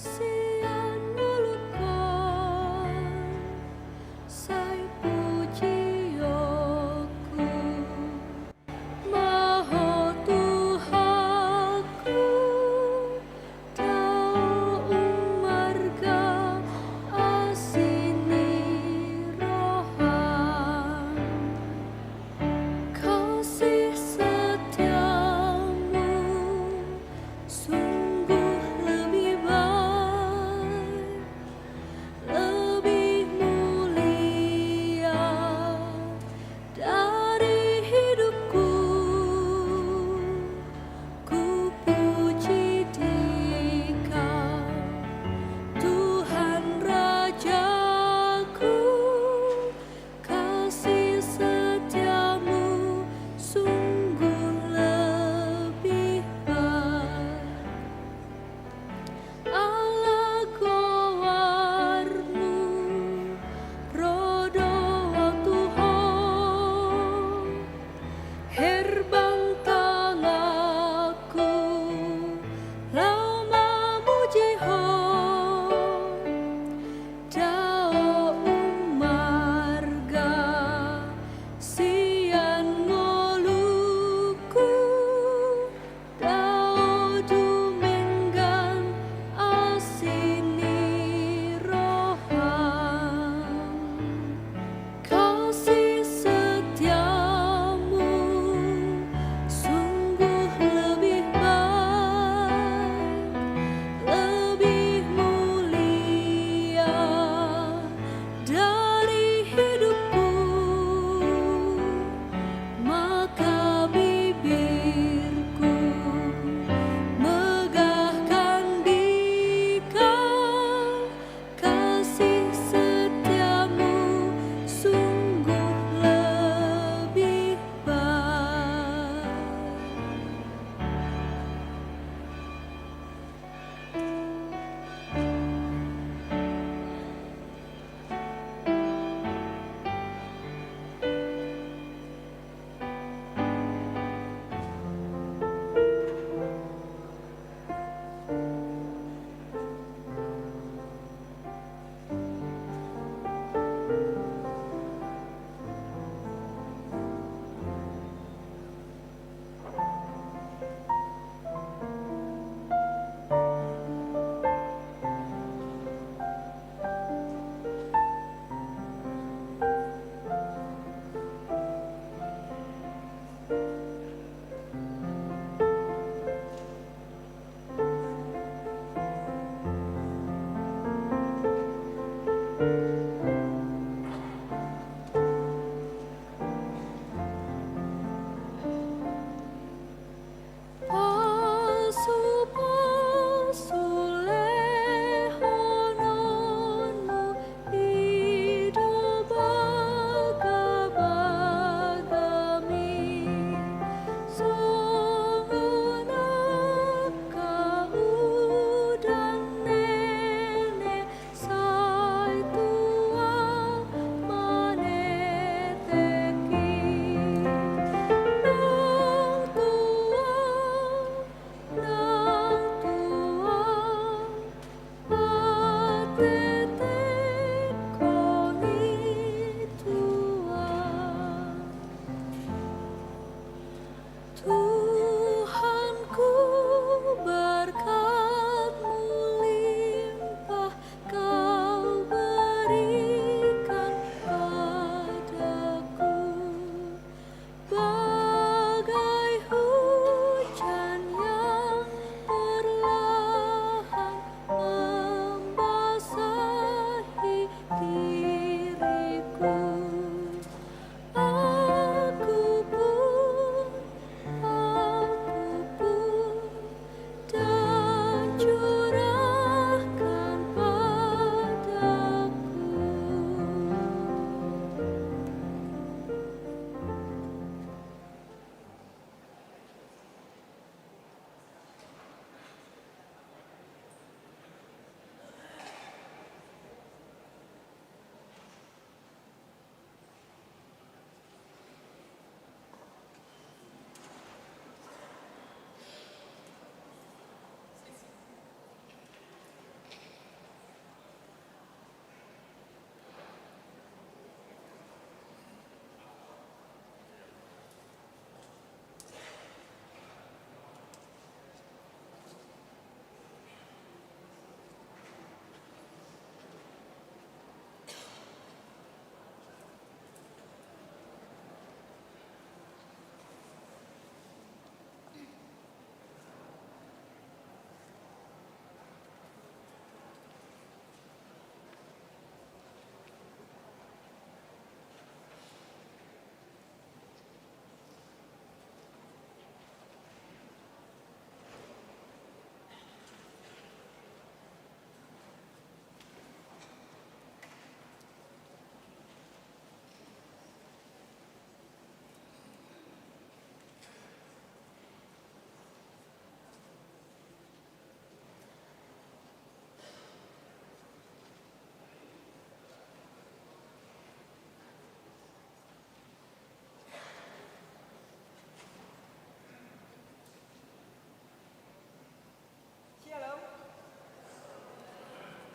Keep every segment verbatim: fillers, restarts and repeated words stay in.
Sian ngolungkon sai pujionku. Ma Ho Tuhanku, dao ummarga asi ni roham. Kasih setiamu sungguh lebih baik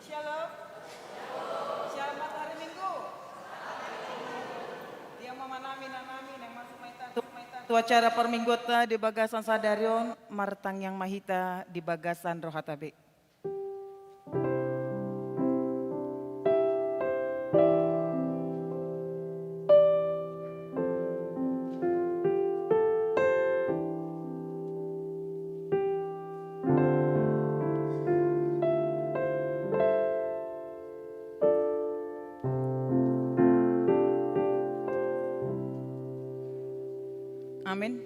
Shalom. Selamat hari Minggu. Dia mama nami, nanami, nang masuk maita, tu acara parmingguonta di bagasan sadari on, martangiang ma hita di bagasan rohata be. Amin.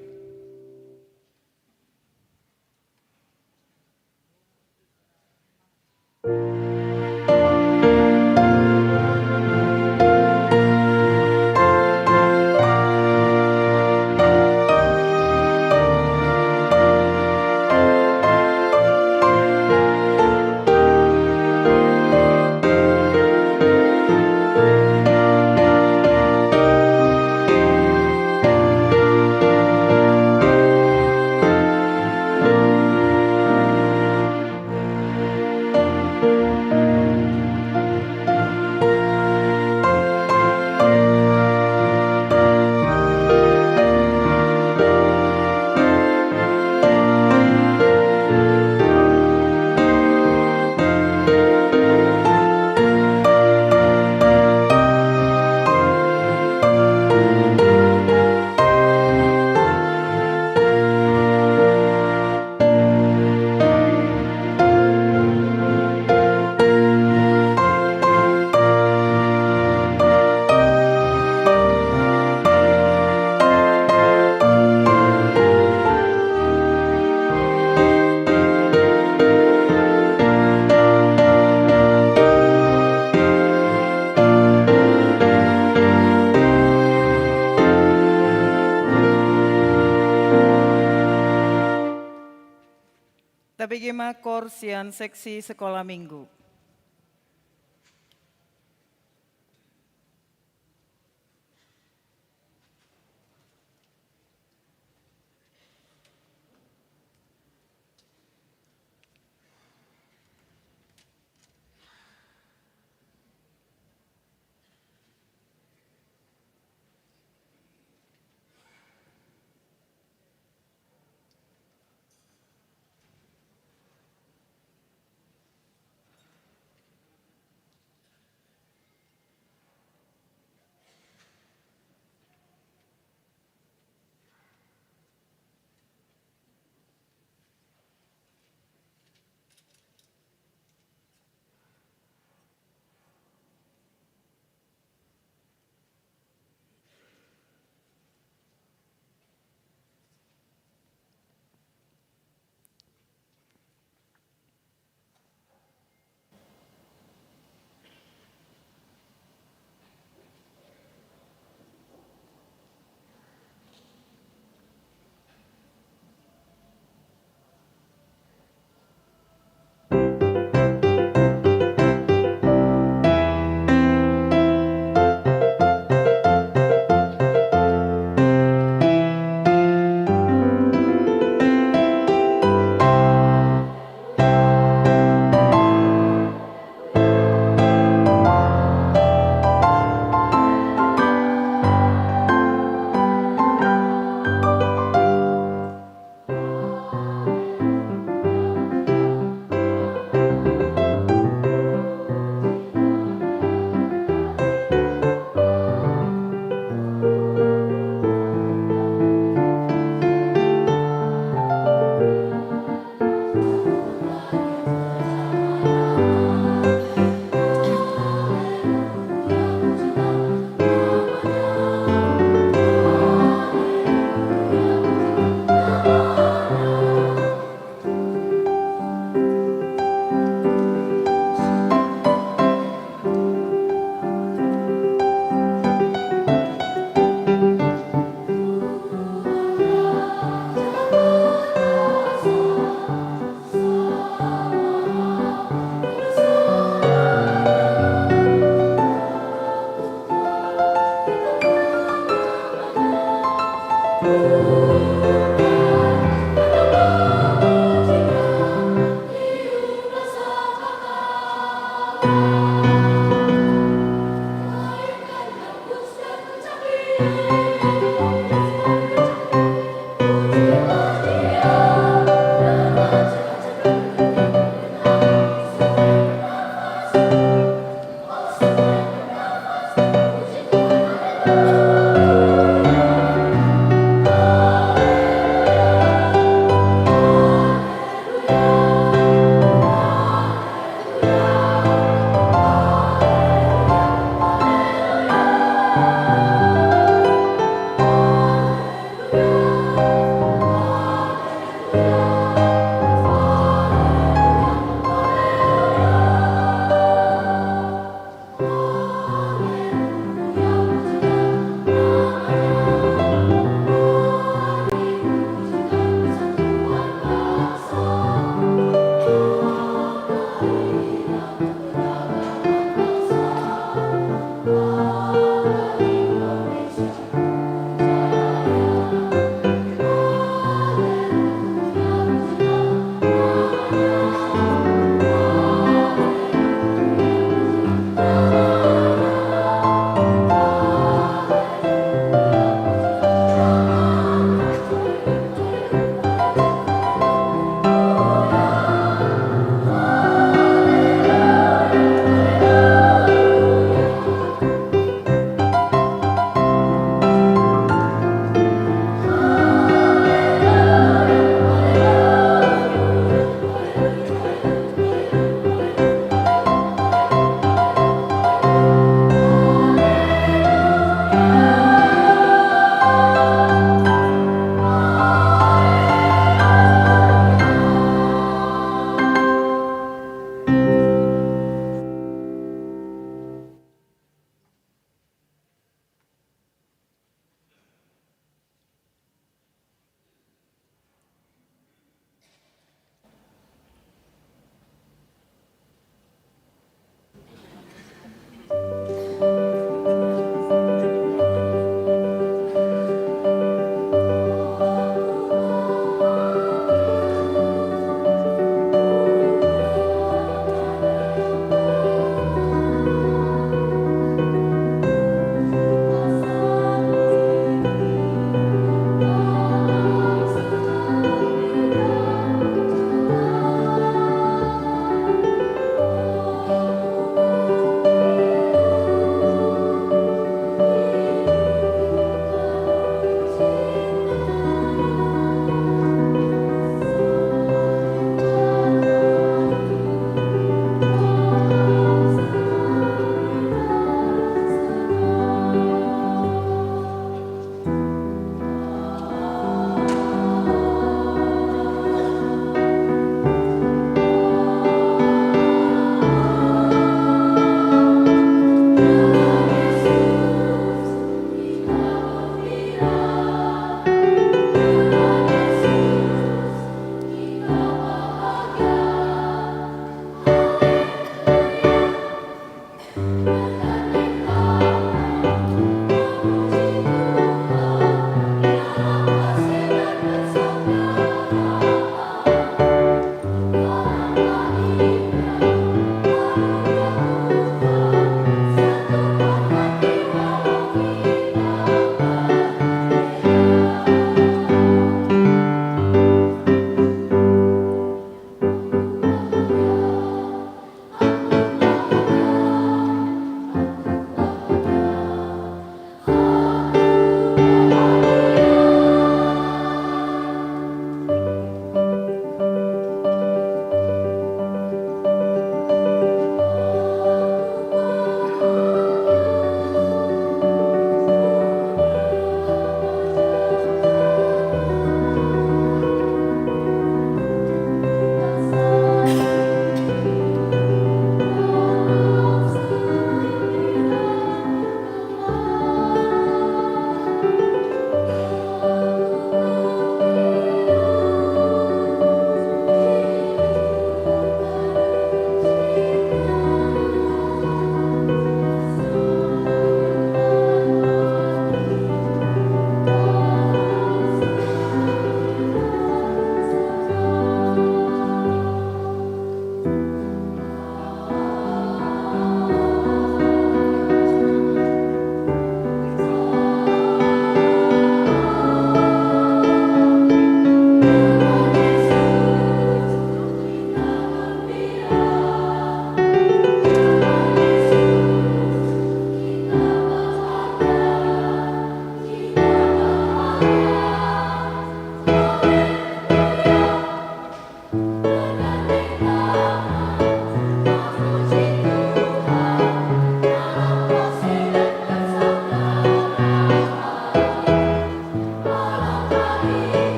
Tabege ma koor sian seksi sekolah minggu.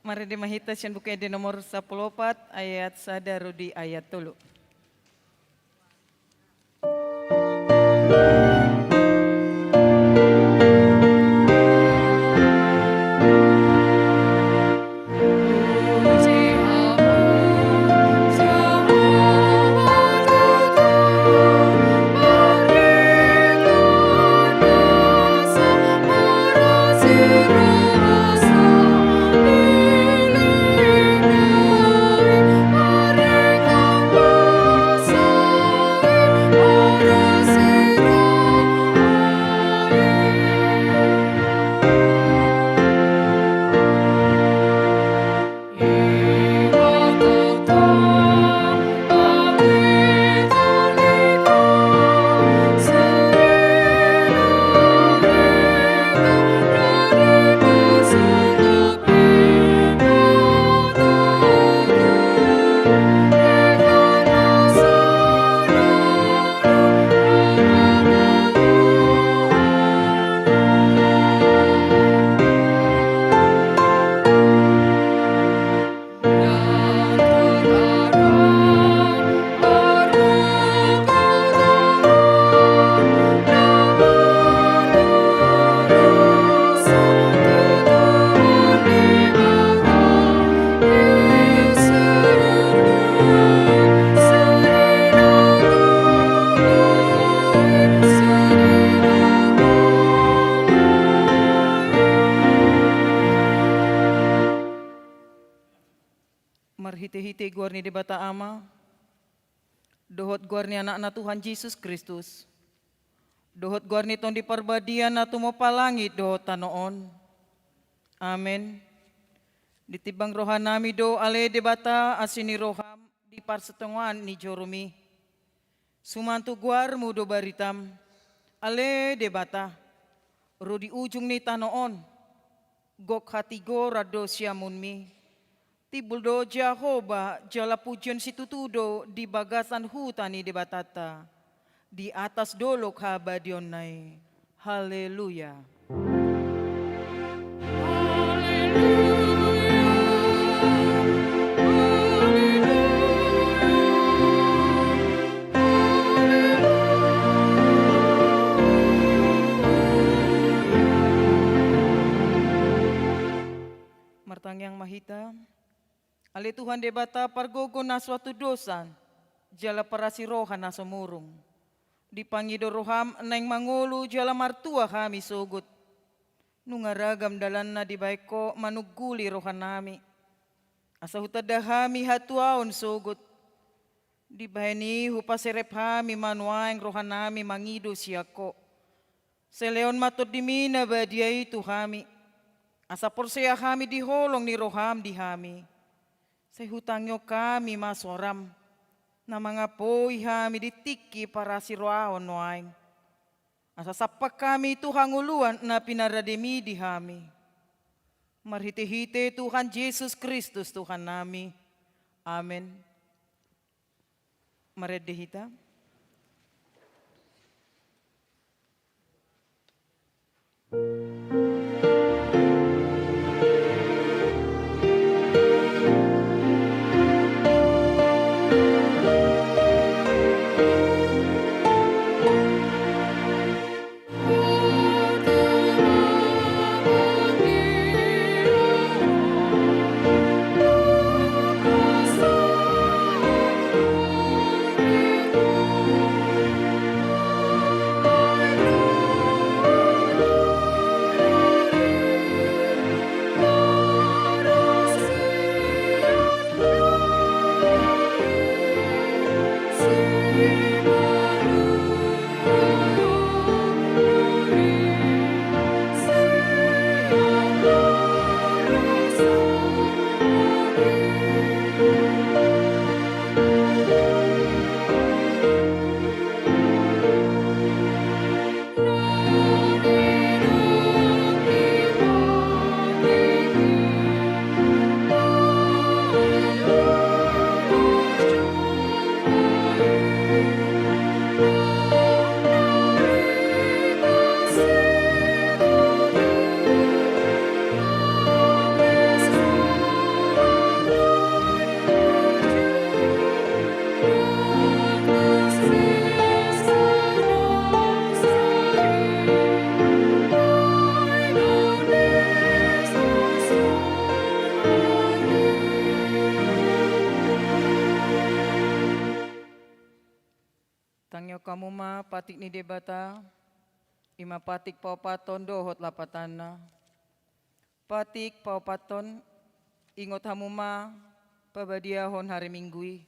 Marende ma hita sian Buku Ende nomor sampulu opat, ayat sada ro di ayat tolu. Marhitehite goar ni Debata Ama, dohot goar ni Anakna Tuhan Jesus Kristus, dohot goar ni Tondi Parbadia na tumompa langit dohot tano on. Amen. Ditimbang rohanami do ale Debata asi ni roham di parsitongaan ni joromi. Suman tu goarmu do baritam, ale Debata, ro di ujung ni tano on. Gok hatigoran do siamunmi. Timbul do Jahowa jala pujion situtu do di bagasan huta ni Debatanta, di atas dolok habadiaonna i. Haleluya. Martangiang ma hita. Ale Tuhan Debata pargogo na so hatudosan, jala parasi roha na so murung. Dipangido roham naeng mangolu jala martua hami sogot. Nunga ragam dalanna dibahen ho manungguli rohanami. Asa hutanda hami hatuaon sogot. Dibahen i hupaserep hami ma nuaeng rohanami mangido sian ho. Sai lehon ma Tondimi na badia i tu hami. Asa porsea hami di holong ni roham di hami. Sai hutangihon hami ma soaram. Na mangapoi hami di tingki parasi rohaon nuaeng. Asa sampan hami tu hangoluan na pinarademi di hami. Marhitehite Tuhan Jesus Kristus Tuhannami. Amen. Marende hita. Tangiang hamu ma patik ni Debata, i ma patik paopathon dohot lapatanna. Patik paopathon, ingot hamu ma pabadiahon ari Minggu i.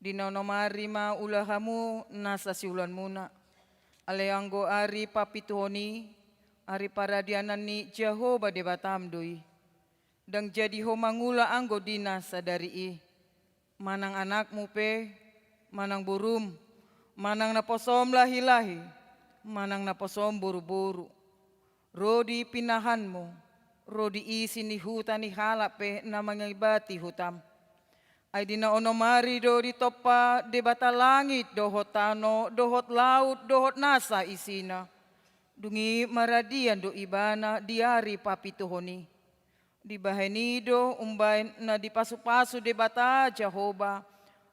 Di na onom ari ma ula hamu nasa siulaonmuna. Alai anggo ari papituhon i, ari paradianan ni Jahowa Debatam do i. Ndang jadi ho mangula anggo di na sadari i. Manang anakmu pe, manang borum, manang naposom lahi-lahi, manang naposom boru-boru, ro di pinahanmu, ro di isi ni huta ni halak pe na mangibati hutam. Ai di na onom ari do ditompa Debata langit dohot tano, dohot laut, dohot nasa isina. Dung i maradian do Ibana di ari papituhon i. Dibahen i do umbahen na dipasu-pasu Debata Jahowa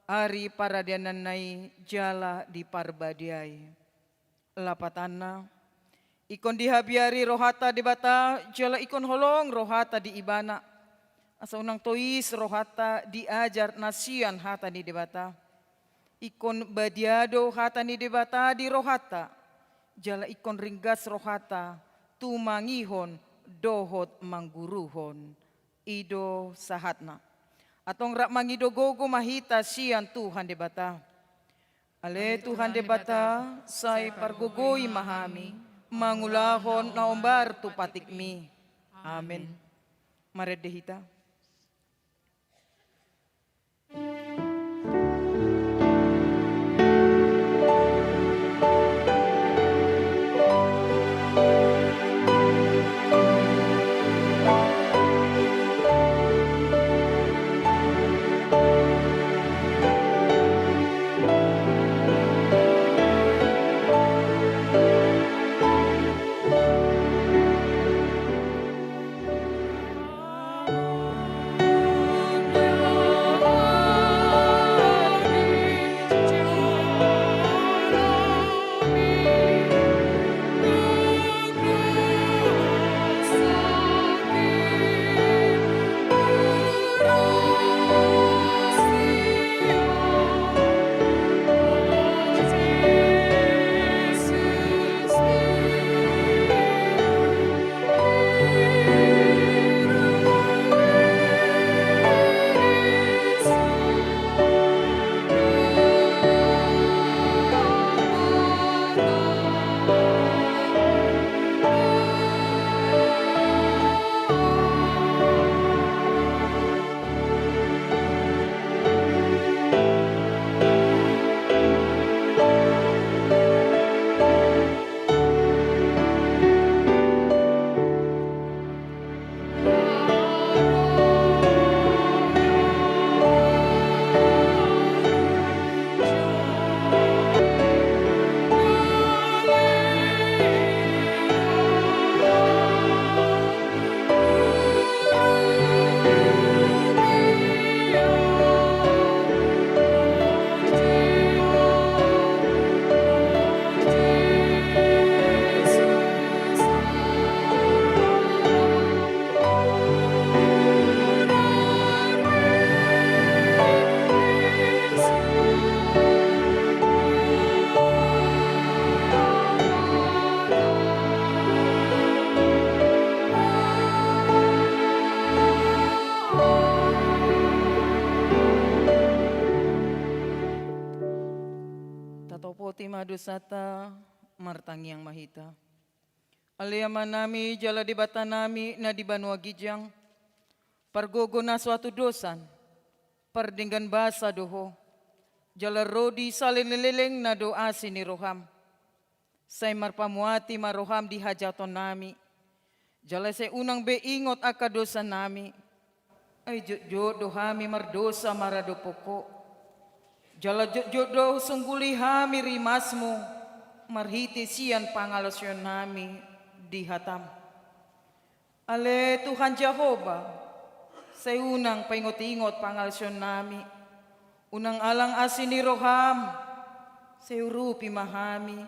ari paradiananna i jala diparbadiai. Lapatanna, ingkon dihabiari rohanta Debata jala ingkon holong rohanta di Ibana. Asa unang tois rohanta di ajar na sian hata ni Debata. Ingkon badia do hata ni Debata di rohanta, jala ingkon ringgas rohanta tumangihon dohot mangguruhon. I do sahatna. Antong rap mangido gogo ma hita sian Tuhan Debata. Ale Tuhan Debata, sai pargogoi ma hami mangulahon na hombar tu patikmi. Amen. Marende hita. Tatopoti ma dosanta, martangiang ma hita. Ale Amanami jala Debatanami na di banua ginjang, pargogo na so hatudosan, pardenggan basa do Ho, jala ro di saleleng-lelengna do asi ni roham. Sai marpamuati ma roham di hajahatonnami, jala sai unang be ingot angka dosanami. Ai jotjot do hami mardosa maradophon Ho. Jala jotjot do husungguli hami rimasmu, marhite sian pangalaosionnami di hatam. Ale Tuhan Jahowa, sai unang paingot-ingot pangalaosionnami. Unang alang asi ni roham, sai urupi ma hami.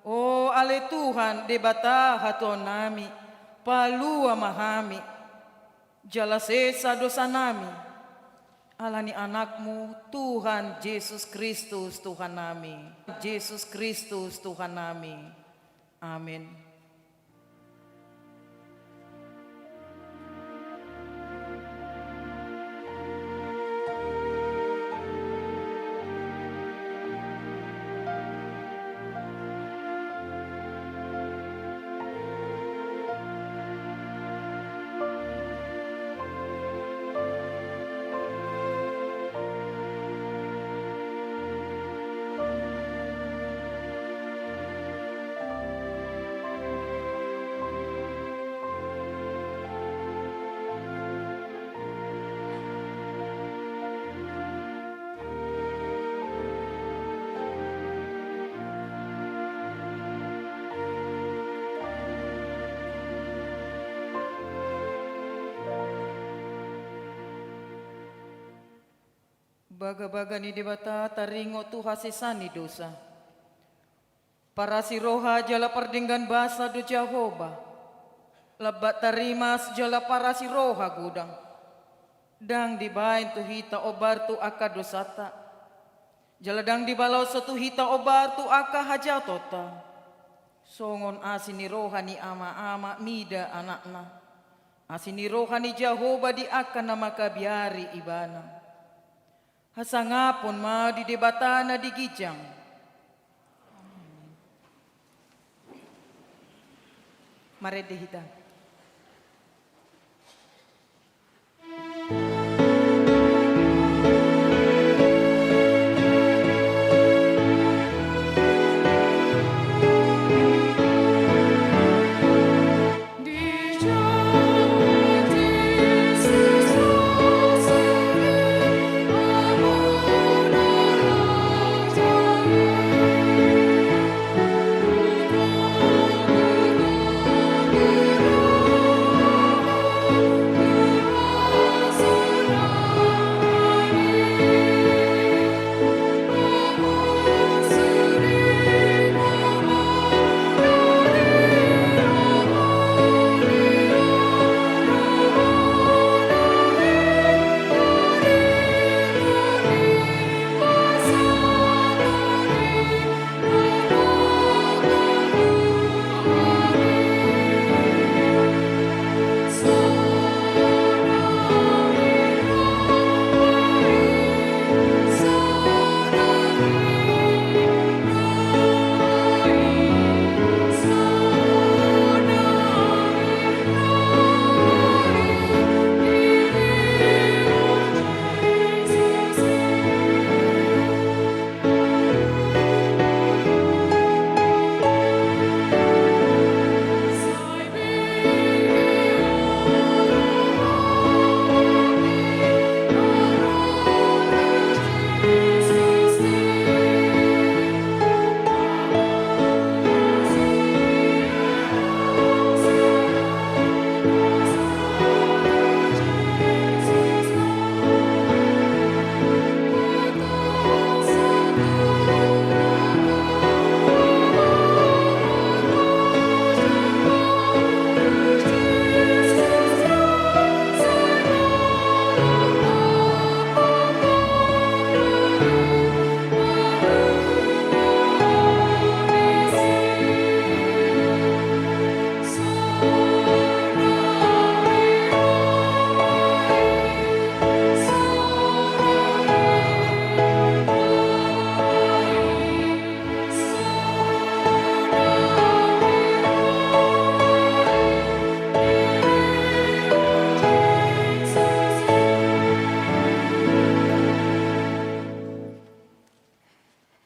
O ale Tuhan Debata hatuaonnami, palua ma hami. Jala sesa dosanami. Ala ni Anakmu, Tuhan Jesus Kristus, Tuhannami. Jesus Kristus, Tuhannami. Amen. Bagabaga ni Debata taringot tu hasesaan ni dosa. Parasi roha jala pardenggan basa do Jahowa. Lambat tarimas jala parasi roha godang. Ndang dibaen tu hita ombar tu angka dosanta. Jala ndang dibaloshon tu hita ombar tu angka hajahatonta. Songon asi ni roha ni ama-ama mida anakna. Asi ni roha ni Jahowa di angka na mangkabiari ibana. Hasangapon ma di Debata na di ginjang. Marende hita.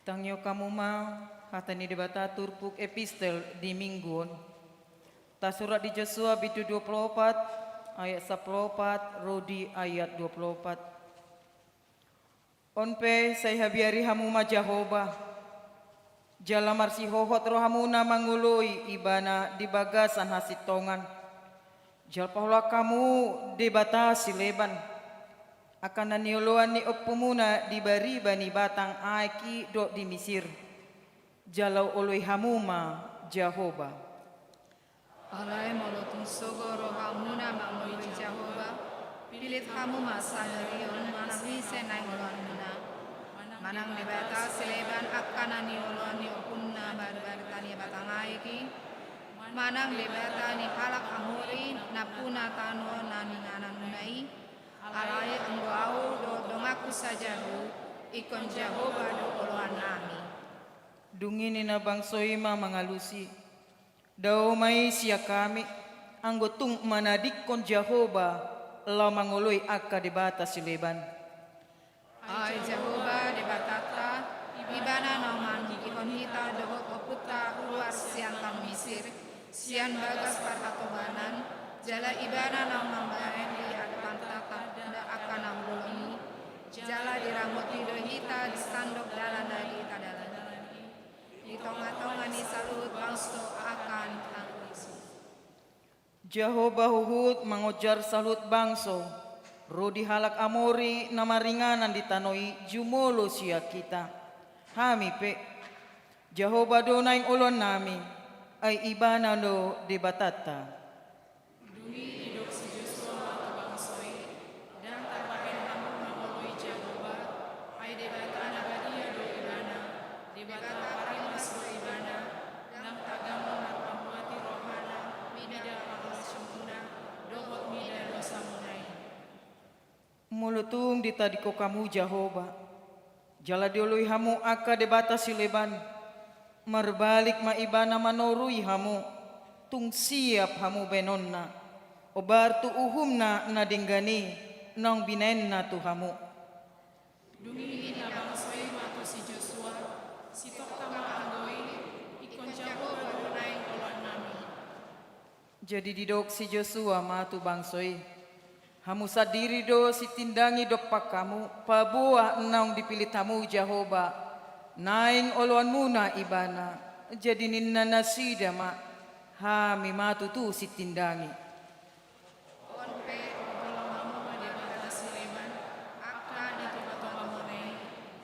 Tangihon hamu ma hata ni Debata turpuk epistel di minggu on. Tasurat di Josua bindu dua pulu opat, ayat sampulu opat, ro di ayat dua pulu opat. On pe sai habiari hamu ma Jahowa, jala marsihohot rohamuna mangoloi Ibana di bagasan hasintongan. Jala paholang hamu debata sileban, angka na nioloan ni ompumuna di bariba ni batang aek i dohot di Misir, jala oloi hamu ma Jahowa. Alai molo tung sogo rohamuna mangoloi Jahowa, pilit hamu ma sadari on manang ise Manang Debata sileban angka na nioloan ni ompunna baru-baru tani batang aek i, manang Debata ni halak Amori nampuna tano na nianakmuna i, alai anggo ahu dohot donganku sajabu, ingkon Jahowa do oloannami. Dung i ninna bangso i ma mangalusi: Dao ma i sian hami, anggo tung manadingkon Jahowa laho mangoloi angka debata sileban. Ai Jahowa Debatanta, Ibana naung maningkihon hita dohot ompunta ruar sian tano Misir, sian bagas parhatobanan, jala Ibana naung mambahen di adapanta tanda angka na umbolon i, jala diramoti do hita di sandok dalan na ditadalani i, di tonga-tonga ni saluhut bangso angka na niluluan i. Jahowa huhut mangonjar saluhut bangso, ro di halak Amori na maringanan di tano i jumolo sian hita. Hami pe, Jahowa do naeng oloannami, ai Ibana do Debatanta. Dung i didok si Josua ma tu bangso i: Ndang tarbahen hamu mangoloi Jahowa, ai Debata na badia do Ibana, Debata parimas do Ibana, ndang tagangan marpamuati rohana mida pangalaosionmuna dohot mida dosamuna i. Molo tung ditadingkon hamu Jahowa, jala dioloi hamu angka debata sileban, marbalik ma Ibana manorui hamu, tung siap hamu baenonna, ombar tu uhumna na denggan i naung binaenna tu hamu. Dung i ninna bangso i ma tu si Josua: Sitokta ma anggo i, ingkon Jahowa do naeng oloannami. Jadi didok si Josua ma tu bangso i: Hamu sandiri do sitindangi dompak hamu, paboa naung dipilit hamu Jahowa, naeng oloanmuna Ibana. Jadi ninna nasida ma: Hami ma tutu sitindangi. On pe, holong hamu ma debata sileban angka na tinotohamuna i,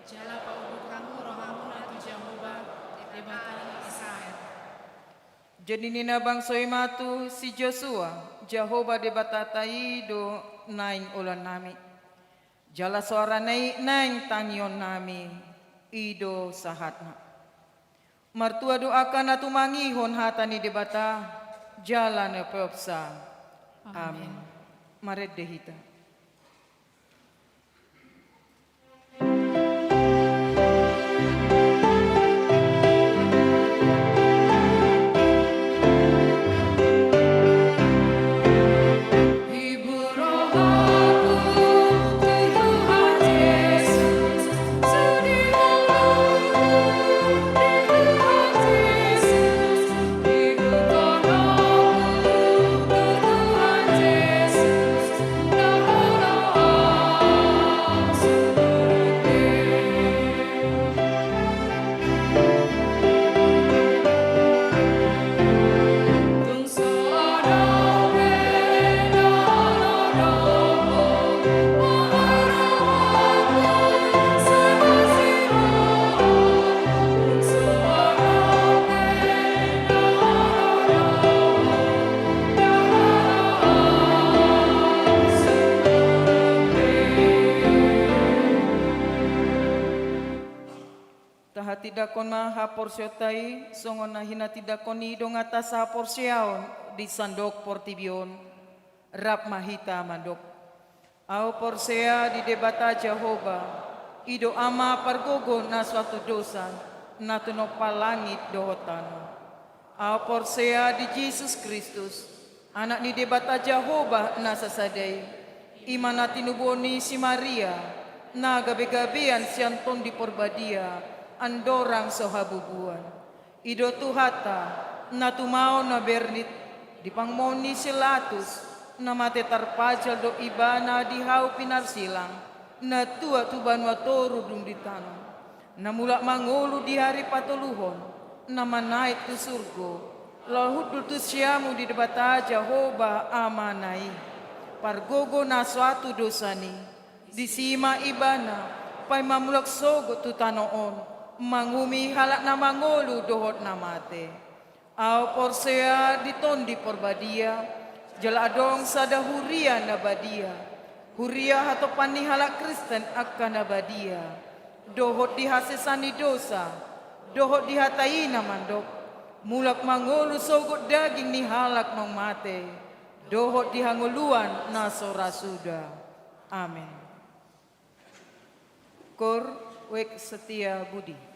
jala paunduk hamu rohamuna tu Jahowa, Debata ni Israel. Jadi ninna bangso i ma tu si Josua: Jahowa Debatanta i do naeng oloannami, jala soarana i naeng tangionnami. I do sahatna. Martua do angka na tumangihon hata ni Debata jala na peopsa. Amen. Amen. Marende hita. Tahatindangkon ma haporseaonta i songon na hinatindangkon ni donganta sahaporseaon di sandok portibi on. Rap ma hita mandok: Ahu porsea di Debata Jahowa, i do Ama pargogo na so atudosan, na tinompa langit dohot tano. Ahu porsea di Jesus Kristus, Anak ni Debata Jahowa na sasada i, i ma na tinubuhon ni si Maria, na gabegabean sian Tondi Porbadia, andorang so habubuan. I do Tuhanta, na tumaon na bernit, di pangumoon ni si Latus, na mate tarpajal do Ibana di hau pinarsilang, na tua tu banua toru dung di tano. Na mulak mangolu di ari patoluhon, na manaek tu surgo, laho hundul tu siamun ni Debata Jahowa Amana i. Pargogo na so atudosan i, disi ma Ibana paima mulak sogot tu tano on, manguhumi halak na mangolu dohot na mate. Ahu porsea di Tondi Porbadia, jala adong sada huria na badia, huria hatopan ni halak Kristen angka na badia, dohot di hasesaan ni dosa, dohot di hata i na mandok, mulak mangolu sogot daging ni halak naung mate, dohot di hangoluan na so ra suda. Amen. Cor Vox Sotia Budi.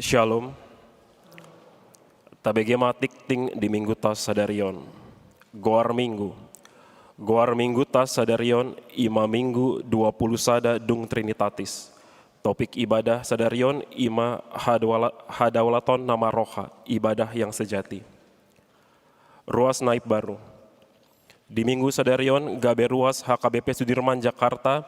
Shalom. Tabege ma tingting di mingguta sadari on. Goar minggu. Goar mingguta sadari on i ma minggu dua pulu sada dung Trinitatis. Topik ibadah sadari on i ma hadawala-, hadaulaton na marroha, ibadah yang sejati. Ruas na imbaru. Di minggu sadari on gabe ruas H K B P Sudirman Jakarta,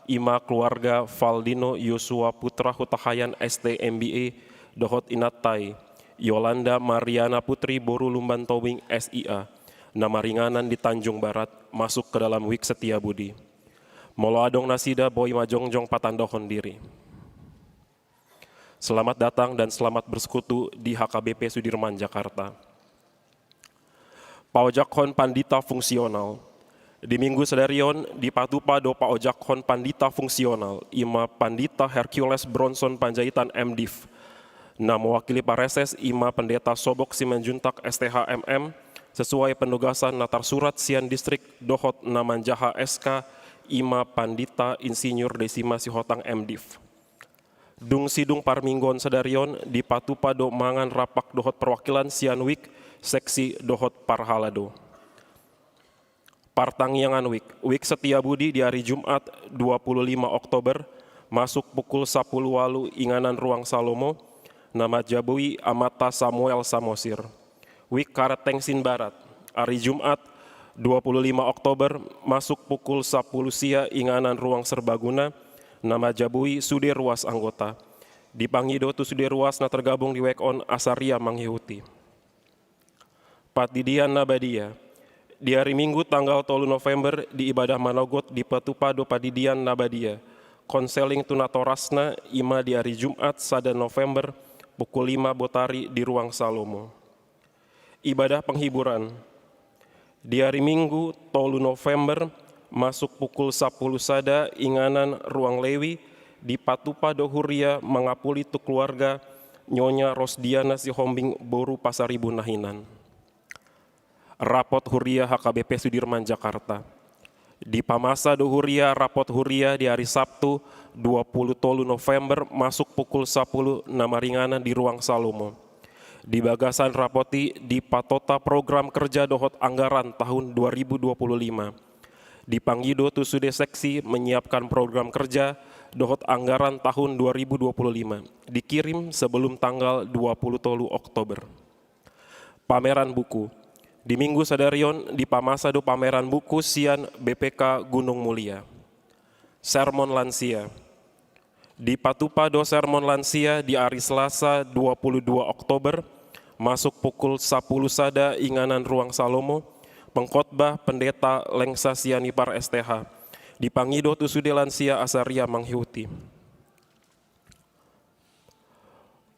i ma keluarga Valdino Yosua Putra Hutahayan S T M B A dohot inanta i, Yolanda Mariana Putri boru Lumban Tobing S I A, na maringanan di Tanjung Barat, masuk ke dalam Wik Setia Budi. Molo adong nasida, boi ma jongjong patandaon diri. Selamat datang dan selamat bersekutu di H K B P Sudirman Jakarta. Paojakhon pandita fungsional. Di minggu sadari on dipatupa do paojakhon pandita fungsional, i ma Pandita Hercules Bronson Panjaitan M Div, na mewakili pareses i ma Pendeta Sobok Simanjuntak S T H M M, sesuai penugasan na tarsurat sian distrik dohot na manjaha S K i ma Pandita Insinyur Desima Sihotang M Div. Dung sidung parmingguon sadari on dipatupa do mangan rapak dohot perwakilan sian wik, seksi dohot parhalado. Partangiangan wik, Wik Setia Budi di ari Jumat dua pulu lima Oktober, masuk pukul sapuluh ualu inganan Ruang Salomo, na manjabui Amanta Samuel Samosir. Wik Karet Tengsin Barat, ari Jumat dua pulu lima Oktober, masuk pukul sapuluh sia inganan Ruang Serbaguna, na manjabui sude ruas anggota. Dipangido tu sude ruas na tergabung di wik on asa ria mangihuti. Pandidian na badia. Di ari Minggu tanggal tolu November di ibadah manogot dipatupa do pandidian na badia, konseling tu natorasna, i ma di ari Jumat sada November pukul lima botari di Ruang Salomo. Ibadah penghiburan. Di ari Minggu tolu November, masuk pukul sapuluh sada inganan Ruang Lewi, dipatupa do huria mangapuli tu keluarga Nyonya Rosdiana Sihombing boru Pasaribu Nahinan. Rapot huria H K B P Sudirman Jakarta. Dipamasa do huria rapot huria di ari Sabtu dua pulu tolu November, masuk pukul sapuluh, na maringanan di Ruang Salomo. Di bagasan rapot i dipatota program kerja dohot anggaran tahun dua ribu dua puluh lima. Dipangido tu sude seksi menyiapkan program kerja dohot anggaran tahun dua ribu dua puluh lima, dikirim sebelum tanggal dua puluh tolu Oktober. Pameran buku. Di Minggu sadari on dipamasa do pameran buku sian B P K Gunung Mulia. Sermon lansia. Dipatupa do sermon lansia di ari Selasa dua pulu dua Oktober, masuk pukul sapuluh sada inganan Ruang Salomo, pengkhotbah Pendeta Lengsa Sianipar S T H. Dipangido tu sude lansia asa ria mangihuti.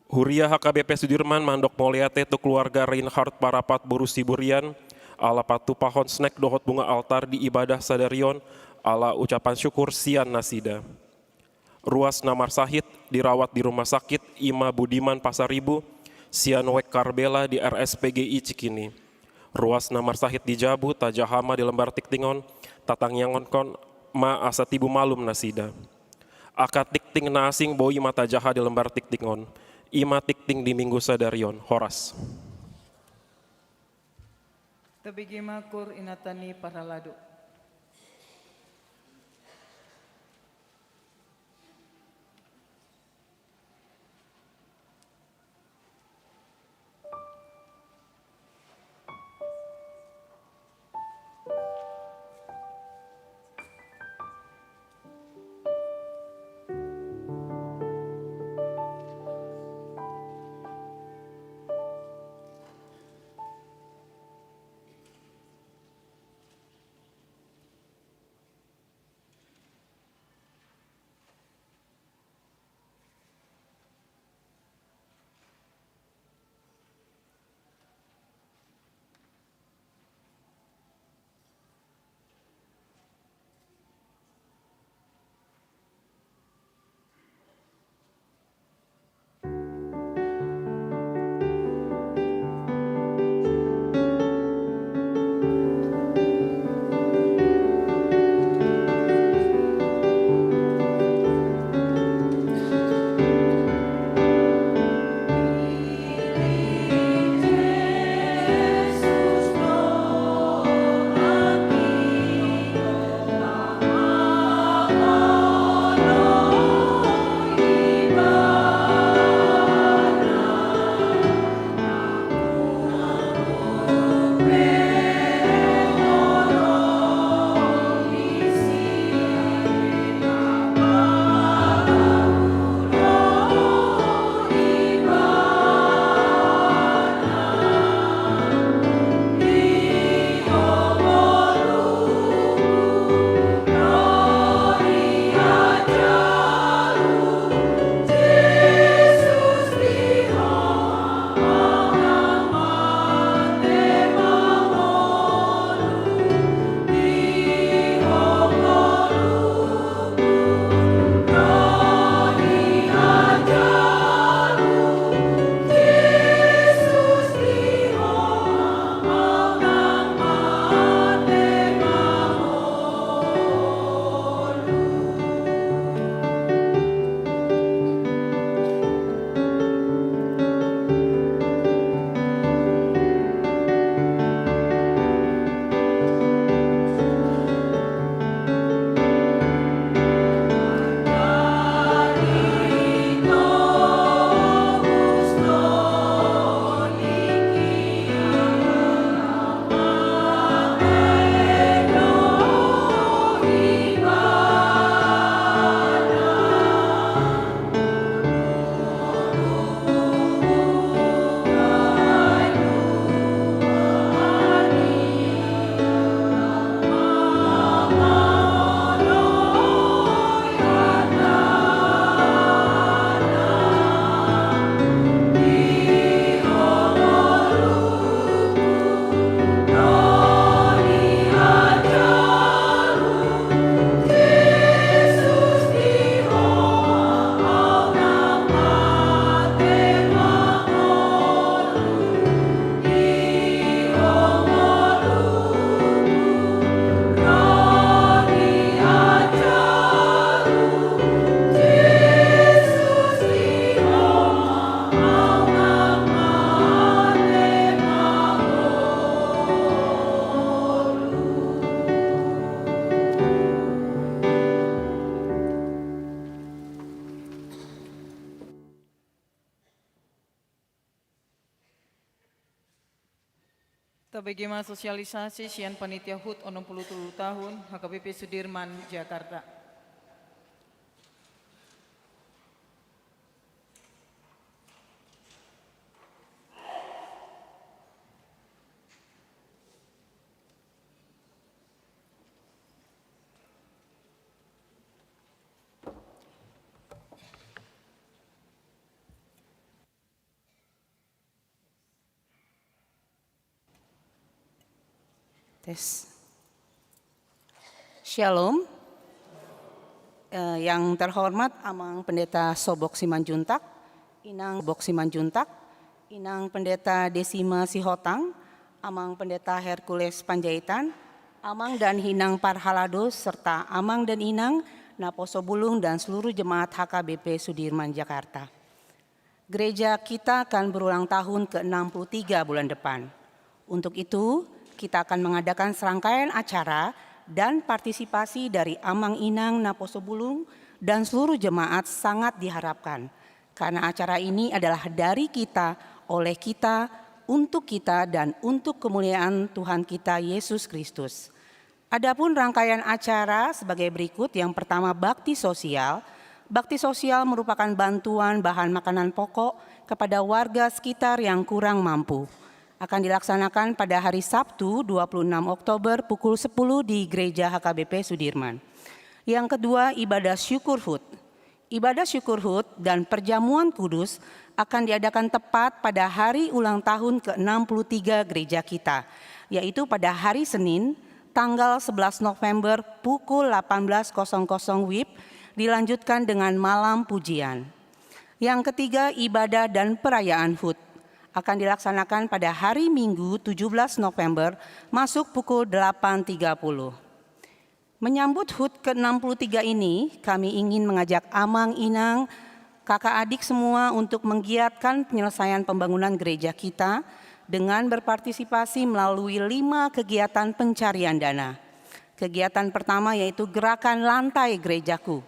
Huria H K B P Sudirman mandok mauliate tu keluarga Reinhard Parapat boru Siburian, ala patupahon snek dohot bunga altar di ibadah sadari on, ala ucapan syukur sian nasida. Ruas na marsahit dirawat di rumah sakit, i ma Budiman Pasaribu, sian wik Karbela di R S P G I Cikini. Ruas na marsahit di jabu, tajaha ma di lembar tingting on, tatangianghon ma asa tibu malum nasida. Angka tingting na asing boi ma tajaha di lembar tingting on. I ma tingting di Minggu sadari on. Horas. Tabege ma koor inanta ni parhalado. Tabege ma sosialisasi sian panitia hut onom pulu tolu tahun H K B P Sudirman, Jakarta. Tes. Shalom. Eh, yang terhormat Amang Pendeta Sobok Simanjuntak, Inang Sobok Simanjuntak, Inang Pendeta Desima Sihotang, Amang Pendeta Hercules Panjaitan, Amang dan Inang Parhalado, serta Amang dan Inang naposo bulung dan seluruh jemaat H K B P Sudirman, Jakarta. Gereja kita akan berulang tahun ke enam puluh tiga bulan depan. Untuk itu, kita akan mengadakan serangkaian acara dan partisipasi dari Amang Inang naposo bulung dan seluruh jemaat sangat diharapkan. Karena acara ini adalah dari kita, oleh kita, untuk kita, dan untuk kemuliaan Tuhan kita Yesus Kristus. Adapun rangkaian acara sebagai berikut. Yang pertama, bakti sosial. Bakti sosial merupakan bantuan bahan makanan pokok kepada warga sekitar yang kurang mampu. Akan dilaksanakan pada hari Sabtu, dua puluh enam Oktober, pukul sepuluh di Gereja H K B P Sudirman. Yang kedua, ibadah syukur hut. Ibadah syukur hut dan perjamuan kudus akan diadakan tepat pada hari ulang tahun ke enam puluh tiga gereja kita, yaitu pada hari Senin, tanggal sebelas November, pukul delapan belas kosong kosong W I B, dilanjutkan dengan malam pujian. Yang ketiga, ibadah dan perayaan hut akan dilaksanakan pada hari Minggu, tujuh belas November, masuk pukul delapan tiga puluh. Menyambut hut ke enam puluh tiga ini, kami ingin mengajak Amang, Inang, kakak adik semua untuk menggiatkan penyelesaian pembangunan gereja kita dengan berpartisipasi melalui lima kegiatan pencarian dana. Kegiatan pertama yaitu gerakan Lantai Gerejaku.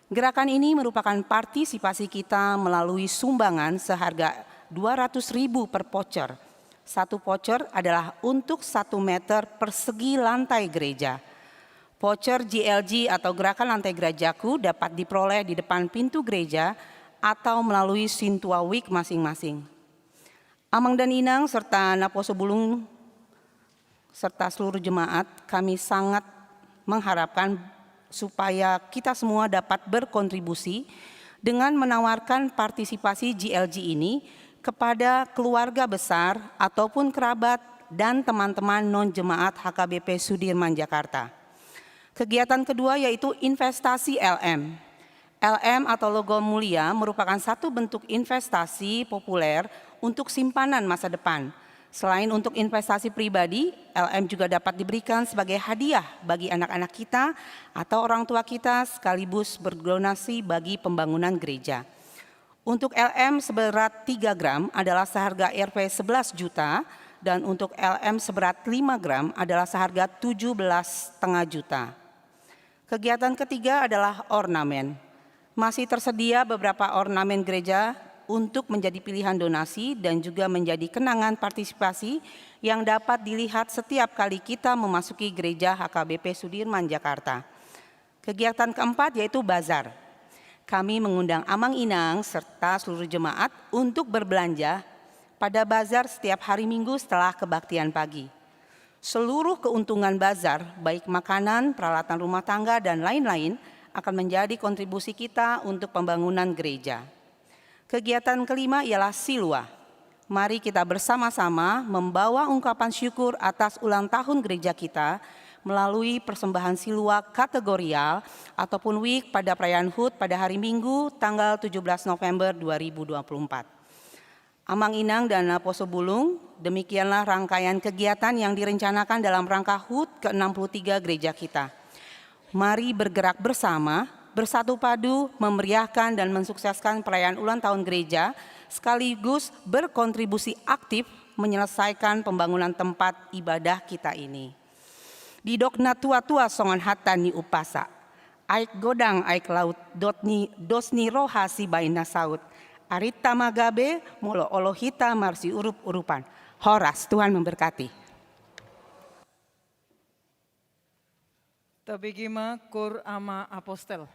Gerakan ini merupakan partisipasi kita melalui sumbangan seharga dua ratus ribu per voucher. Satu voucher adalah untuk satu meter persegi lantai gereja. Voucher G L G atau Gerakan Lantai Gerejaku dapat diperoleh di depan pintu gereja atau melalui Sintua Wik masing-masing. Amang dan Inang serta naposo bulung serta seluruh jemaat, kami sangat mengharapkan supaya kita semua dapat berkontribusi dengan menawarkan partisipasi G L G ini kepada keluarga besar ataupun kerabat dan teman-teman non-jemaat H K B P Sudirman, Jakarta. Kegiatan kedua yaitu investasi L M. L M atau logam mulia merupakan satu bentuk investasi populer untuk simpanan masa depan. Selain untuk investasi pribadi, L M juga dapat diberikan sebagai hadiah bagi anak-anak kita atau orang tua kita, sekaligus berdonasi bagi pembangunan gereja. Untuk L M seberat tiga gram adalah seharga R P sebelas juta, dan untuk L M seberat lima gram adalah seharga tujuh belas setengah juta. Kegiatan ketiga adalah ornamen. Masih tersedia beberapa ornamen gereja untuk menjadi pilihan donasi dan juga menjadi kenangan partisipasi yang dapat dilihat setiap kali kita memasuki gereja H K B P Sudirman, Jakarta. Kegiatan keempat yaitu bazar. Kami mengundang Amang, Inang serta seluruh jemaat untuk berbelanja pada bazar setiap hari Minggu setelah kebaktian pagi. Seluruh keuntungan bazar, baik makanan, peralatan rumah tangga, dan lain-lain, akan menjadi kontribusi kita untuk pembangunan gereja. Kegiatan kelima ialah Silua. Mari kita bersama-sama membawa ungkapan syukur atas ulang tahun gereja kita melalui persembahan Silua kategorial ataupun W I K pada perayaan hut pada hari Minggu, tanggal tujuh belas November dua ribu dua puluh empat. Amang, Inang, dan naposo bulung, demikianlah rangkaian kegiatan yang direncanakan dalam rangka hut ke enam puluh tiga gereja kita. Mari bergerak bersama, bersatu padu, memeriahkan dan mensukseskan perayaan ulang tahun gereja, sekaligus berkontribusi aktif menyelesaikan pembangunan tempat ibadah kita ini. Didok natua-tua songon hata ni umpasa: Aek godang aek laut, dos ni, dos ni roha sibaen na saut. Arinta ma gabe, molo olo hita marsiurup-urupan. Horas, Tuhan memberkati. Tabege ma Koor Ama Apostel.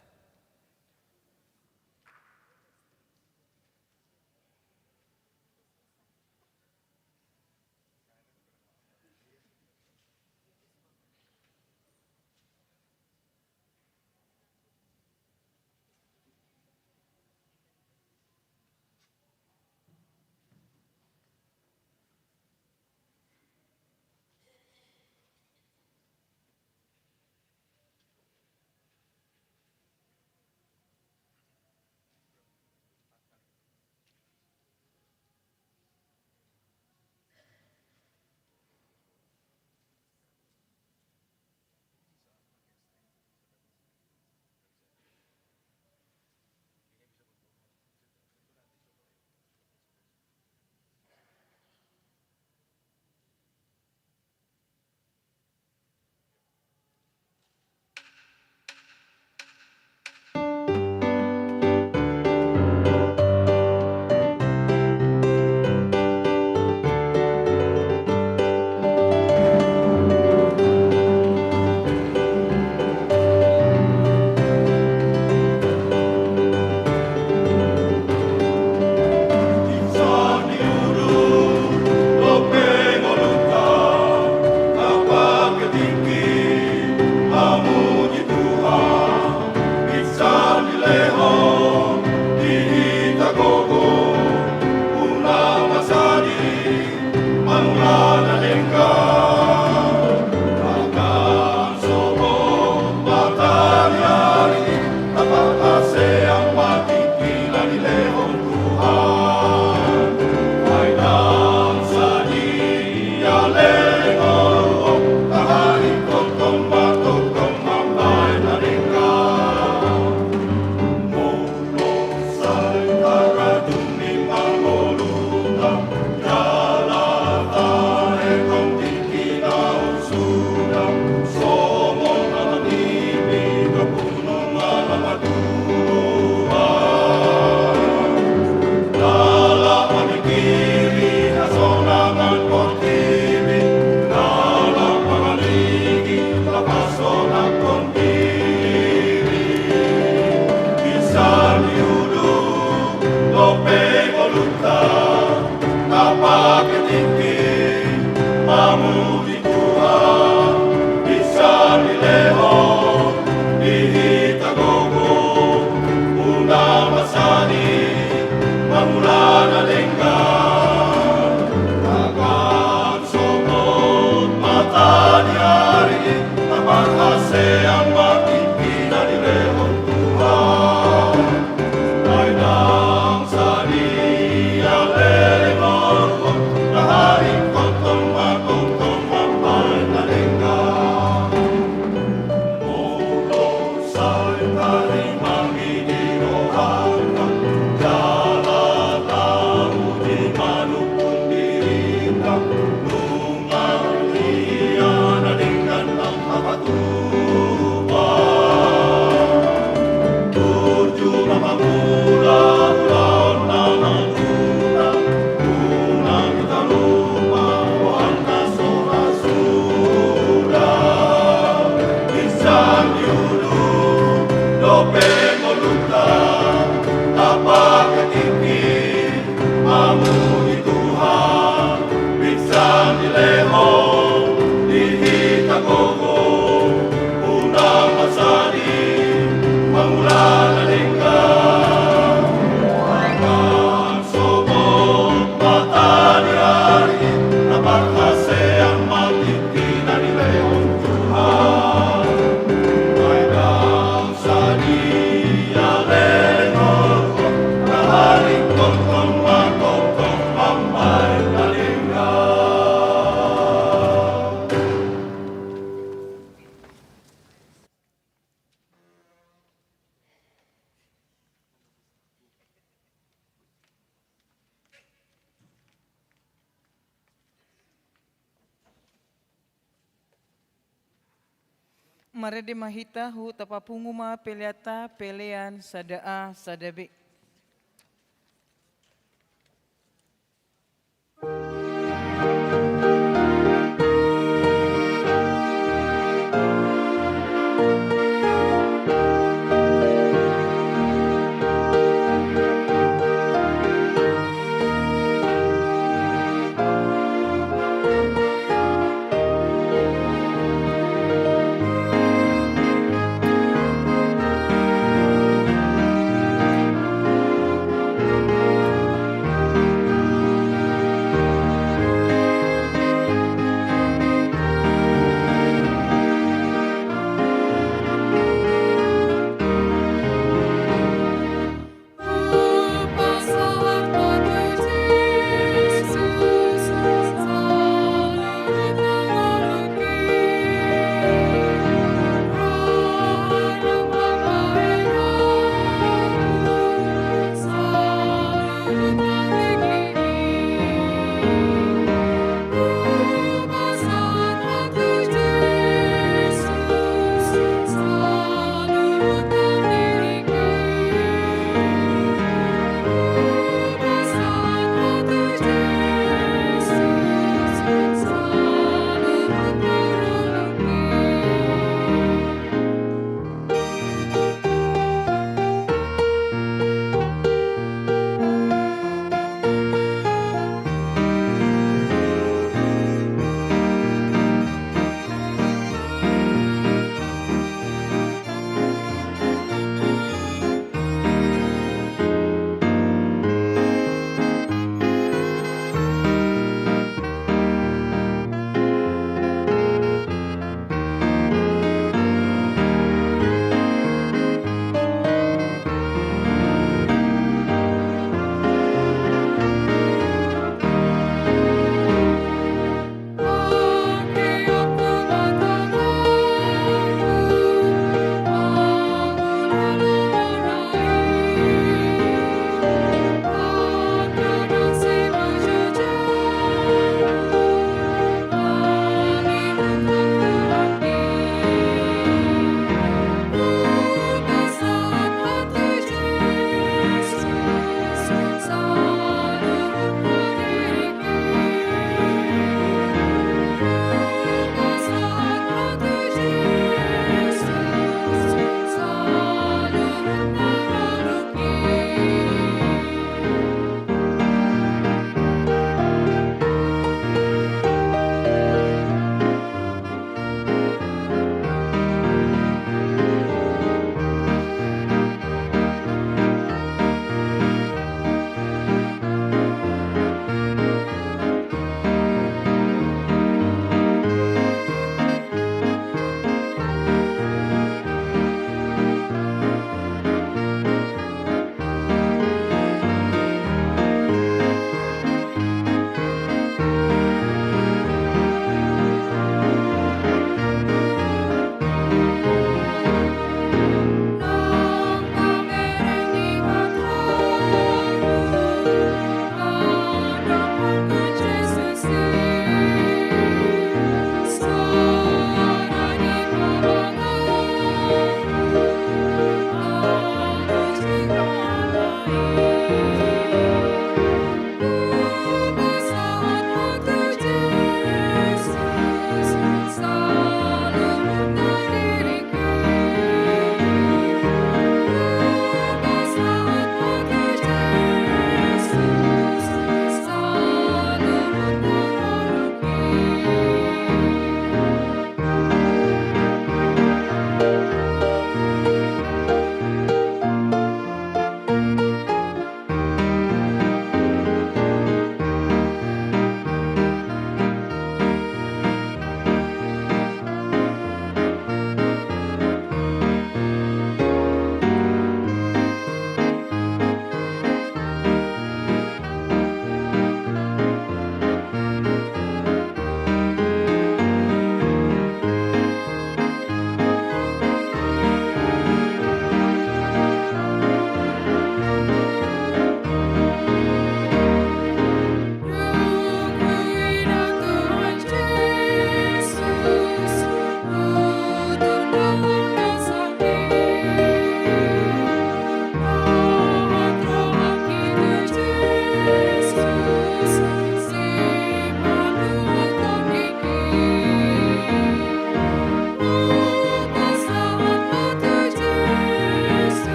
Marende ma hita, huhut tapapungu ma peleanta, pelean sada A sada B.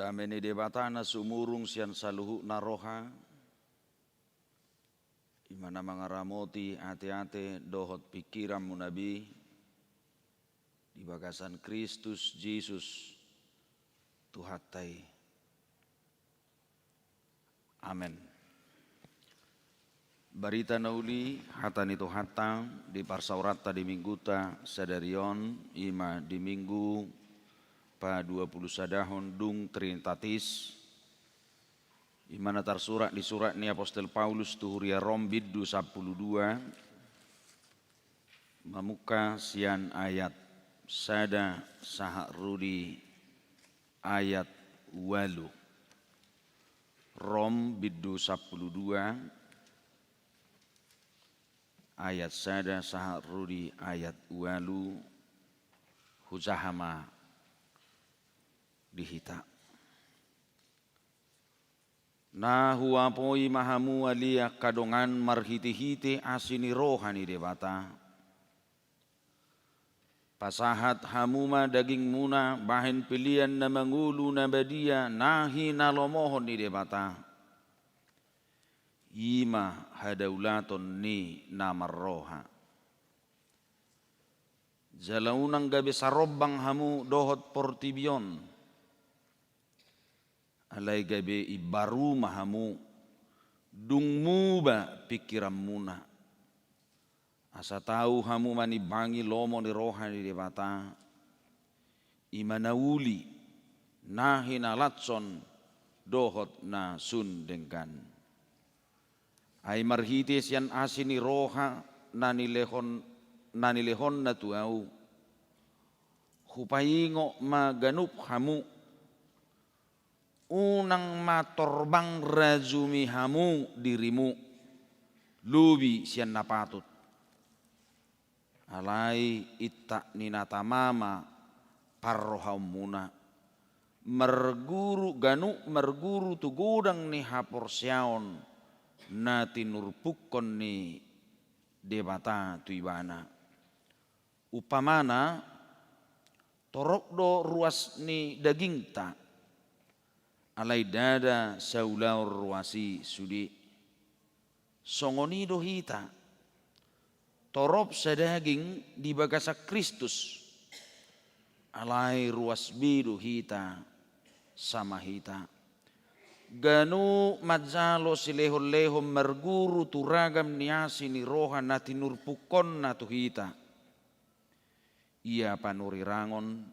Dame ni Debata na sumurung sian saluhutna roha, i ma na mangaramoti ateate dohot pingkiranmuna be di bagasan Kristus Jesus Tuhanta i. Amen. Barita na uli, hata ni Tuhanta di parsaoranta di Mingguta sadari on, i ma di Minggu paduapulusadahon dung Trinitatis, i ma na tarsurat di surat ni apostel Paulus tu huria Rom bindu sampulu dua, mamungka sian ayat sada sahat ro di ayat ualu. Rom bindu sampulu dua, ayat sada sahat ro di ayat ualu. Hujaha ma di hita. Na huapoi ma hamu ale angka dongan marhitehite asi ni roha ni Debata. Pasahat hamu ma dagingmuna bahen pelean na mangolu na badia na hinalomohon ni Debata, i ma hadaulaton ni na marroha. Jala unang gabe sarombang hamu dohot portibi on. Alai gabe imbaru ma hamu, dung muba pingkiranmuna, asa tau hamu manimbangi lomo ni roha ni Debata, i ma na uli, na hinalashon dohot na sun denggan. Ai marhite sian asi ni roha na nilehon, na nilehonna tu ahu, hupaingot ma ganup hamu, unang ma torbang rajumi hamu dirimu lobi sian na patut. Alai intak ni na tama ma parrohaonmuna, marguru ganup marguru tu godang ni haporseaon na tinurpukkon ni Debata tu ibana. Umpamana, torop do ruas ni dagingta, alai ndada saulaon ruas i sude. Songon i do hita, torop sadaging di bagasan Kristus, alai ruas be do hita sama hita. Ganup manjalo silehonlehon marguru tu ragam ni asi ni roha na tinurpukkonna tu hita. Ia panurirangon,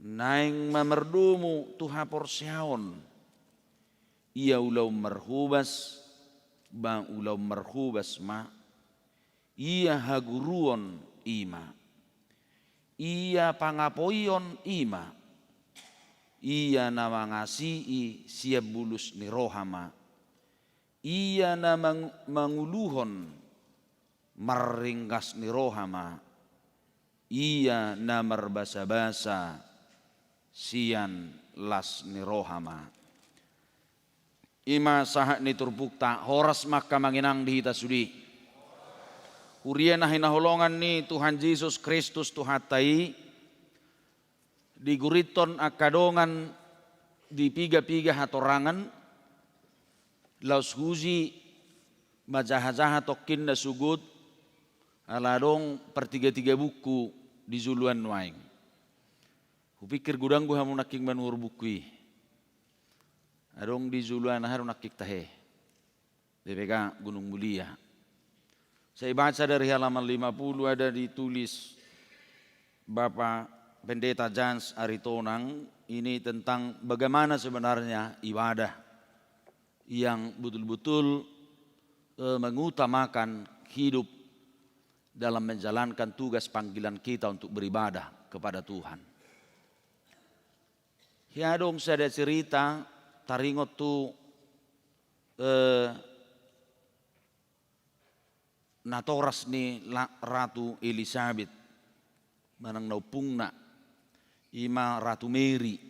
naeng ma mardomu tu haporseaon. Ia ulaon marhobas, ba ulaon marhobas ma. Ia haguruon i ma. Ia pangapoion i ma. Ia na mangasii sian bulus ni roha ma. Ia na mang-, manguluhon marringgas ni roha ma. Ia na marbasabasa sian las ni roha ma. I ma sahat ni turpukta, horas ma angka amang inang di hita sude. Huria na hinaholongan ni Tuhan Jesus Kristus Tuhanta i, digurithon angka dongan di piga-piga hatorangan, laos huji manjaha-jaha tongkin na sogot, ala adong partiga-tiga buku di joloan nuaeng. Hupikir godang do hamu nangkin manuhor buku i. Adong di joloan aha do nangkin tahe. B P K Gunung Mulia. Saya baca dari halaman lima puluh, ada ditulis Bapak Pendeta Jans Aritonang, ini tentang bagaimana sebenarnya ibadah yang betul-betul, eh, mengutamakan hidup dalam menjalankan tugas panggilan kita untuk beribadah kepada Tuhan. Hea adong sada cerita taringot tu, eh, natoras ni la-, Ratu Elisabet, manang na ompungna, i ma Ratu Mary.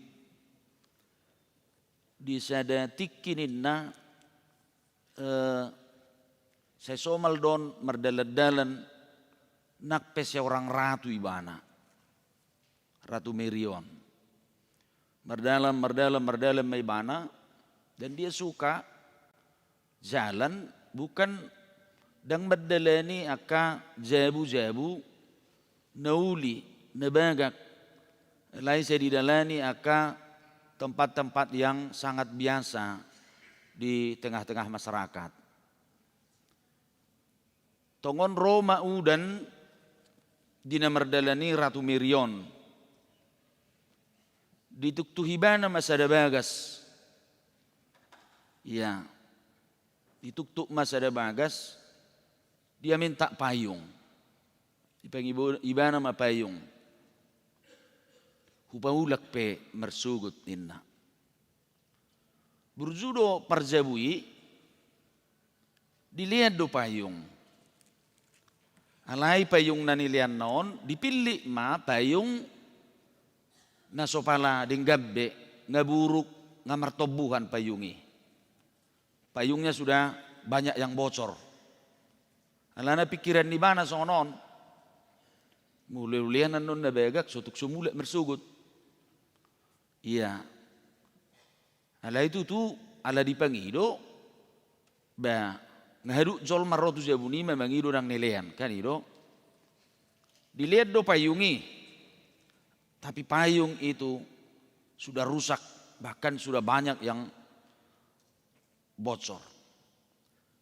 Di sada tingki ninna, eh, sai somal do on mardalan-dalan, nang pe seorang ratu ibana, Ratu Mary on. Mardalan, mardalan, mardalan ma ibana, dan dia suka jalan, bukan ndang mandalani angka jabu-jabu na uli, na bagak, alai sai didalani angka tempat-tempat yang sangat biasa di tengah-tengah masyarakat. Tongon ro ma udan di na mardalan i Ratu Mary on. Dituktuk ibana ma sada bagas. Ia, dituktuk ma sada bagas, dia minta payung. Dipangido ibana ma payung. Hupaulak pe marsogot, ninna. Burju do parjabu i, dilean do payung. Alai payung na nileanna on, dipillit ma payung na so pala denggan be, nga buruk, nga martombuhan payung i. Payungnya sudah banyak yang bocor. Alana pikiran ni ibana songon on. Molo ulean annon na bagak, so tung so mulak marsogot. Ia. Alai tutu, ala dipangido, ba, nga haduan jolma ro tu jabuna i ma mangido nang nilean, kan i do. Dilean do payung i. Tapi payung itu sudah rusak, bahkan sudah banyak yang bocor.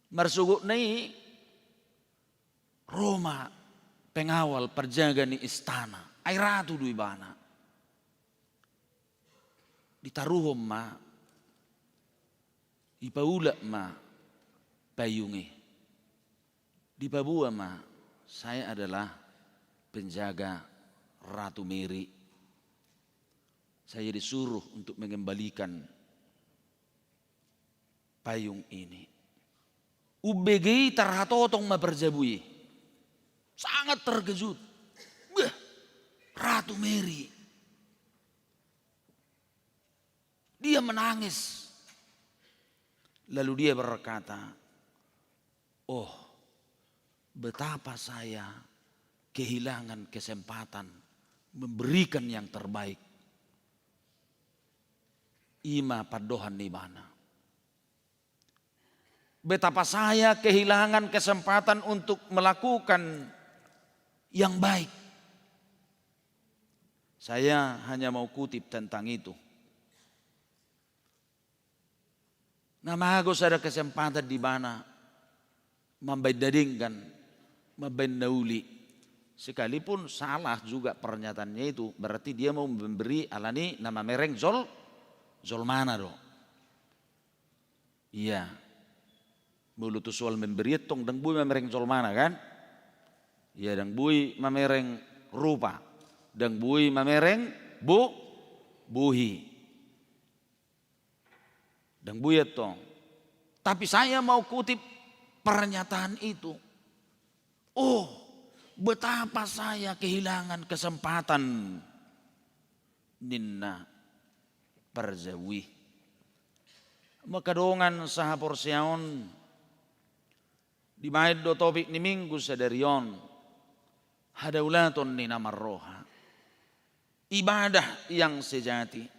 Marsogotna i, ro ma pengawal, parjaga ni istana, ai ratu do ibana. Ditaruhon ma, dipaulak ma payung i. Dipaboa ma, "Saya adalah penjaga Ratu Mary. Saya disuruh untuk mengembalikan payung ini." Umbege i tarhatotong ma parjabu i. Sangat terkejut. Bah, Ratu Mary. Dia menangis. Lalu dia berkata, "Oh, betapa saya kehilangan kesempatan memberikan yang terbaik." I ma pandohan ni ibana. Betapa saya kehilangan kesempatan untuk melakukan yang baik. Saya hanya mau kutip tentang itu. Na mago sada kesempatan di ibana mambaen na denggan, mambaen na uli. Sekalipun salah juga pernyataannya itu, berarti dia mau memberi alani na mamereng jol-, jolmana do. Ia. Molo tu soal memberi, tong ndang boi mamereng jolmana, kan? Ia, ndang boi mamereng rupa, ndang boi mamereng bo-, bohi. Ndang boi tong. Tapi saya mau kutip pernyataan itu. "Oh, betapa saya kehilangan kesempatan," ninna parjabu i. Angka dongan sahaporseaon, dibaen do topik ni Minggu sadari on, hadaulaton ni na marroha. Ibadah yang sejati.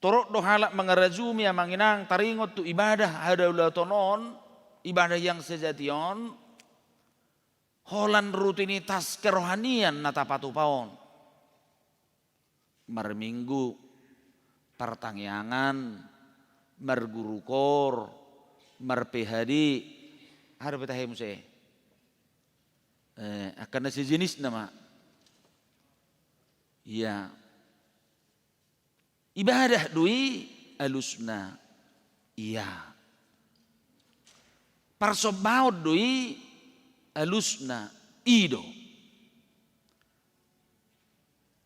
Torop do halak mangarajumi, amang inang, taringot tu ibadah hadaulaton on, ibadah yang sejati on, holan rutinitas kerohanian na tapatupa on. Marminggu, partangiangan, marguru koor, mar-P H D, aha dope tahe muse? Eh, angka na sejenisna ma. Ia. Ibadah do i alusna. Ia. Parsombaon do i alusna. I do.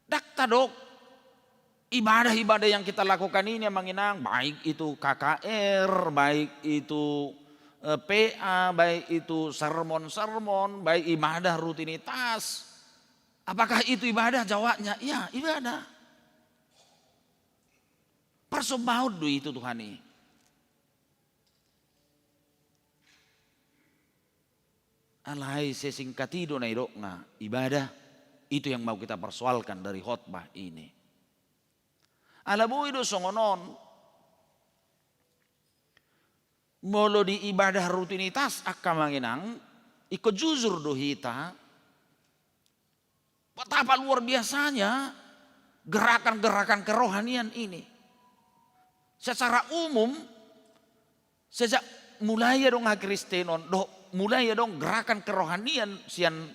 Ndang tadok ibadah-ibadah yang kita lakukan ini, amang inang, baik itu K K R, baik itu, eh, P A, baik itu sermon-sermon, baik ibadah rutinitas. Apakah itu ibadah? Jawabnya, ya, ibadah. Parsombaon do i tu Tuhan i. Alai sesingkat i do na didok na ibadah, itu yang mau kita persoalkan dari khotbah ini. Ala boi do songon on. Molo di ibadah rutinitas, angka amang inang, ingkon jujur do hita. Betapa luar biasanya gerakan-gerakan kerohanian ini. Secara umum, sejak mulai adong hakristenon, dohot mulai adong gerakan kerohanian sian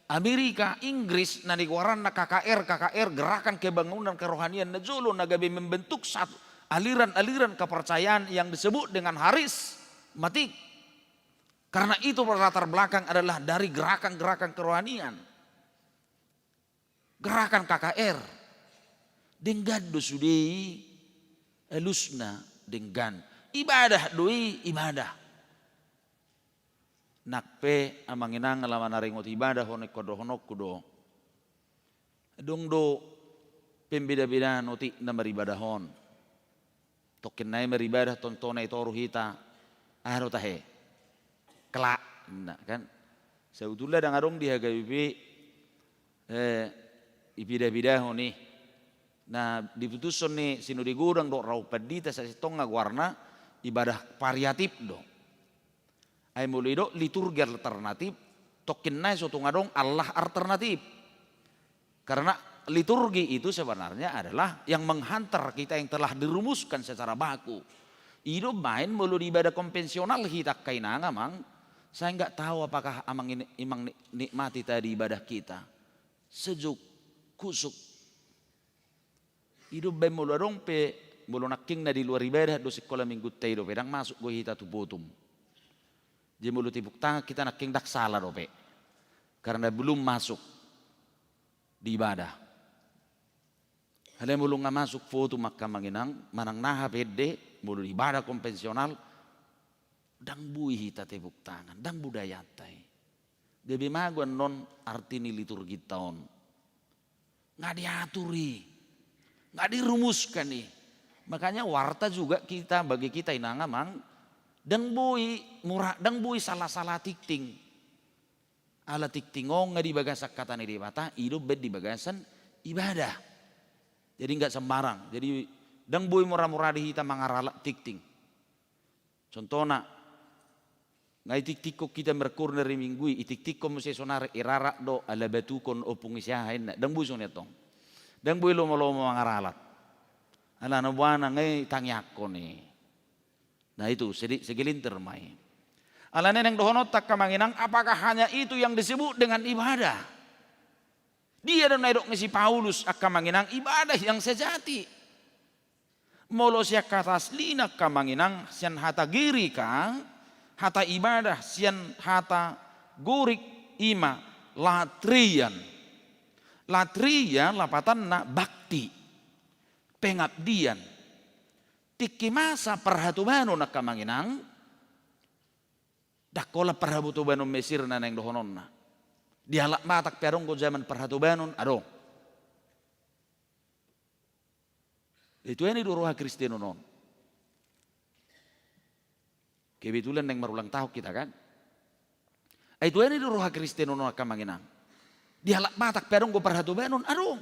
Amerika, Inggris, na nigoaranna K K R, K K R, Gerakan Kebangunan Kerohanian na Jolo, na gabe membentuk satu aliran-aliran kepercayaan yang disebut dengan harismatik. Karena itu berlatar belakang adalah dari gerakan-gerakan kerohanian. Gerakan K K R. Denggan do sude i, alusna denggan. Ibadah do i, ibadah. Nang pe amang inang, ala manaringot ibadah on, ingkon dohononku do. Adong do pembeda-bedaan otik na maribadah on. Tongkin nai maribadah, tontu na i toru hita, aha do tahe? Klak, ninna kan. Sabotulna ndang adong di H K B P, eh, ipeda-pedahon i. Na diputushon ni Sinode Godang dohot Raut Pandita, sasintongna goarna ibadah variatif do. Ai molo didok liturgi alternatif, tongkin nai so tung adong Allah alternatif. Karena liturgi itu sebenarnya adalah yang menghantar kita yang telah dirumuskan secara baku. I do umbahen molo di ibadah konvensional hita, angka inang amang, saya nggak tahu apakah amang ini, imang ni-, nikmati tadi ibadah kita. Sejuk, kusuk. I do umbahen molo adong pe, molo nangkin na di luar ibadah do sikola minggunta i dope, ndang masuk do hita tu votum. Jadi molo tepuk tangan hita nangkin ndang sala dope. Karena belum masuk di ibadah. Alai molo nga masuk votum, angka amang inang, manang na aha pe ende, molo di ibadah konvensional, ndang boi hita tepuk tangan, ndang budayanta i. Gabe mago annon arti ni liturginta on. Nga diatur i, nga dirumuskan i. Makanya warta juga kita, bagi kita inang amang, ndang boi mura-, ndang boi sala-sala tingting. Ala tingting on nga di bagasan hata ni Debata, i do umbahen di bagasan ibadah. Jadi nggak sembarang. Jadi ndang boi mura-mura di hita mangaralap tingting. Contohna, nga itingtingkon hita merkurner di minggu i, itingtingkon muse sonari, irarak do ala batukon ompung i si aha inna, ndang boi songon i antong. Ndang boi lomo-lomo mangaralap. Alana boana nga itangiangkon i. Nah itu, sedi-, segelintir ma i. Alana i naeng dohononta, angka amang inang, apakah hanya itu yang disebut dengan ibadah? Dia do na didok ni si Paulus, angka amang inang, ibadah yang sejati. Molo sian hata aslina, angka amang inang, sian hata Girika, hata ibadah sian hata Gorik, i ma latrian. Latria lapatanna bakti, pengabdian. Tingki masa parhatobanon, angka amang inang, ndang holan parhatobanon Mesir na naeng dohononna. Di halak Batak pe adong do jaman parhatobanon, adong. Ai tuani do roha Kristenon on. Kebetulan naeng marulang tahun hita kan. Ai tuani do roha Kristenon on, angka amang inang. Di halak Batak pe adong do parhatobanon, adong.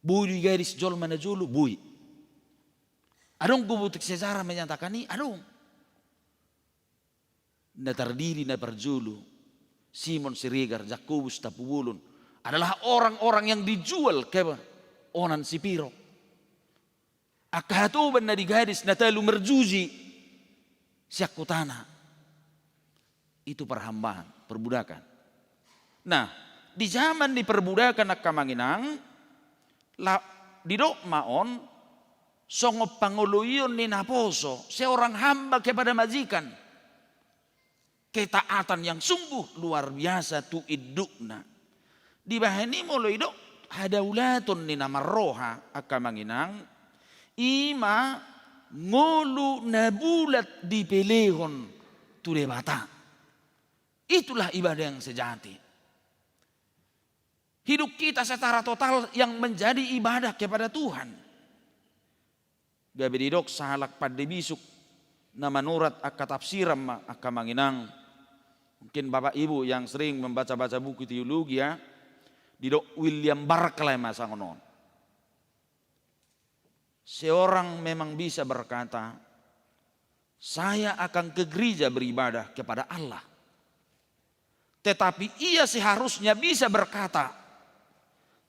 Boi do digadis jolma na jolo, boi. Adong do bukti sejarah menyatakan i, adong. Na tardidi na parjolo, Simon Siregar, Jakobus Tampubolon, adalah orang-orang yang dijual ke onan si Pirok. Angka hatoban na digadis, na talu marjuji sian hutana. Itu parhambaan, perbudakan. Nah, di jaman ni perbudakan, angka amang inang, la-, didok ma on songon pangoloion ni naposo, seorang hamba kepada majikan. Ketaatan yang sungguh luar biasa tu indukna. Dibahen i molo didok hadaulaton ni na marroha, angka amang inang, i ma ngolu na bulat dipelehon tu Debata. Itulah ibadah yang sejati. Hidup kita secara total yang menjadi ibadah kepada Tuhan. Gabe didok sahalak pande bisuk na manurat angka tafsiran ma, angka amang inang. Mungkin Bapak Ibu yang sering membaca-baca buku teologi, ya, Didok William Barclay ma songon on. Seorang memang bisa berkata, "Saya akan ke gereja beribadah kepada Allah." Tetapi ia seharusnya bisa berkata,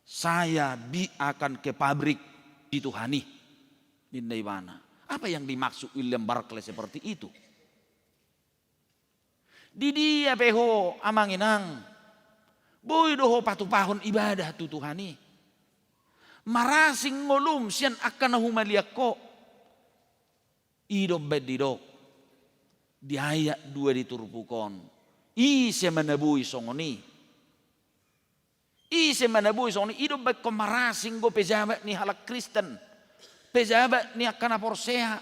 "Saya bi-, akan ke pabrik di Tuhan i." Ninna ibana. Apa yang dimaksud William Barclay seperti itu? Di dia pe ho, amang inang, boi do ho patupahon ibadah tu Tuhan i. Marasing ngolum sian angka na humaliang ho. I do umbaen didok di ayat dua di turpuk on. Ise ma na boi songon i? Ise ma na boi songon i? I do umbaen ho marasing do pejabat ni halak Kristen, pejabat ni angka na porsea,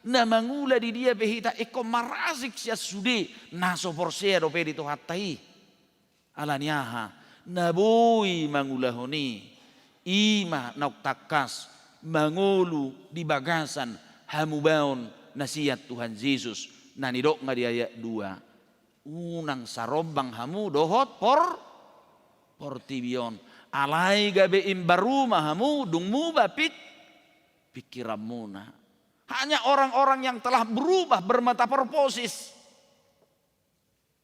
na mangula di dia pe hita, ingkon marasing sian sude na so porsea dope di Tuhanta i. Ala ni aha? Na boi mangulahon i, i ma naung tangkas mangolu di bagasan hamubaon na sian Tuhan Jesus, na nidokna di ayat dua. Unang sarombang hamu dohot por-, portibi on. Alai gabe imbaru ma hamu dung muba pik-, pikiranmuna. Hanya orang-orang yang telah berubah, bermetamorfosis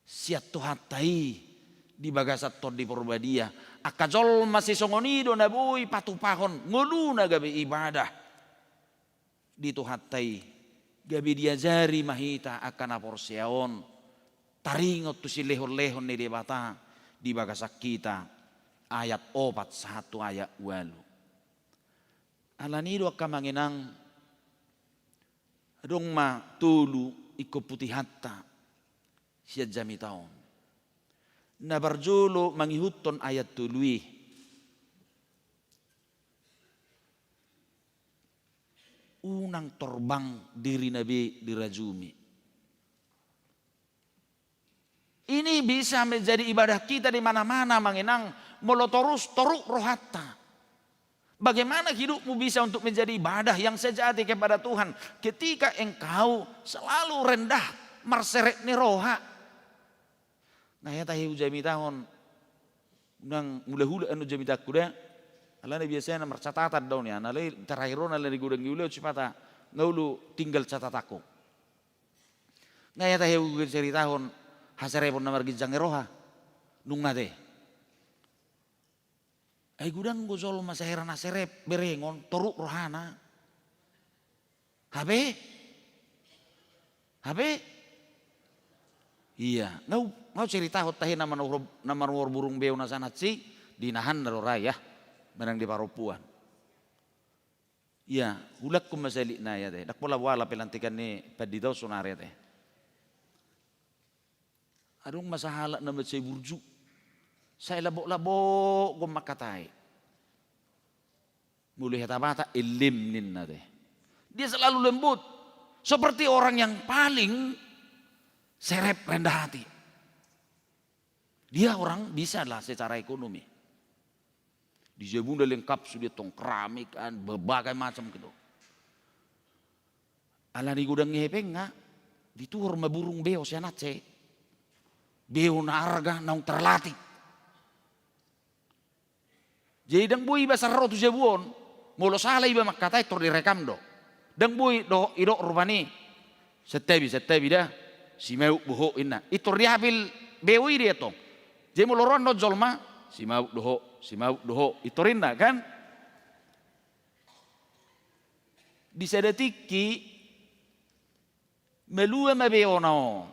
sian Tuhanta i di bagasan Tondi Porbadia. Angka jolma sisongon i do na boi patupahon ngoluna gabe ibadah di Tuhanta i, gabe diajari ma hita angka na porsea on taringot tu silehon-lehon ni Debata di bagasan hita, ayat opat sahat tu ayat ualu. Ala ni i do angka amang inang, adong ma tolu ingkon putihanta sian jamita on. Na parjolo mangihuthon ayat tolu i. Unang torbang dirina be dirajumi. Ini bisa menjadi ibadah kita di mana-mana, amang inang, molo torus toruk rohanta. Bagaimana hidupmu bisa untuk menjadi ibadah yang sejati kepada Tuhan ketika engkau selalu rendah, marserep ni roha? Nga hea tahe hujamitahon, unang mula-hula anu jamitahonku da. Alana biasana marcatatan do au nian, alai terakhir on alani godang ni ulaon sipata nga olo tinggal catatanku. Nga hea tahe hujamitahon haserepon na marginjang ni roha? Nunga ate. Ai godang do jolma sai hera na serep berengon, toruk rohana. Hape? Hape? Ia, nga hu-, nga huceritahon tahe na manuhor, na manuhor burung beo na sanansi, di nahanna do ra ia, manang di parompuan. Ia, hulangkon ma sahali nai ate. Ndang pola boha ala pelantikan ni pandita on sonari ate. Adong ma sahalak na mansai burju. Sai lambok-lambok do mangkatai. Molo hata Batak, elem ninna ate. Dia selalu lembut. Seperti orang yang paling serep, rendah hati. Dia orang bisa lah secara ekonomi. Di jabuna lengkap sude tong, keramik, an, berbagai macam gitu. Alani godang ni hepengna, dituhor ma burung beo sian Aceh. Beo na arga naung terlatih. Jadi ndang boi iba sai ro tu jabu on, molo sala iba mangkatai tor direkam do. Ndang boi do idok rupani, "Santabi, santabi da, simauk do ho," inna. I tor diapil beo i do i tong. Jadi molo ro annon jolma, "Simauk do ho, simauk do ho," i tor inna kan. Di sada tingki, malua ma beona on.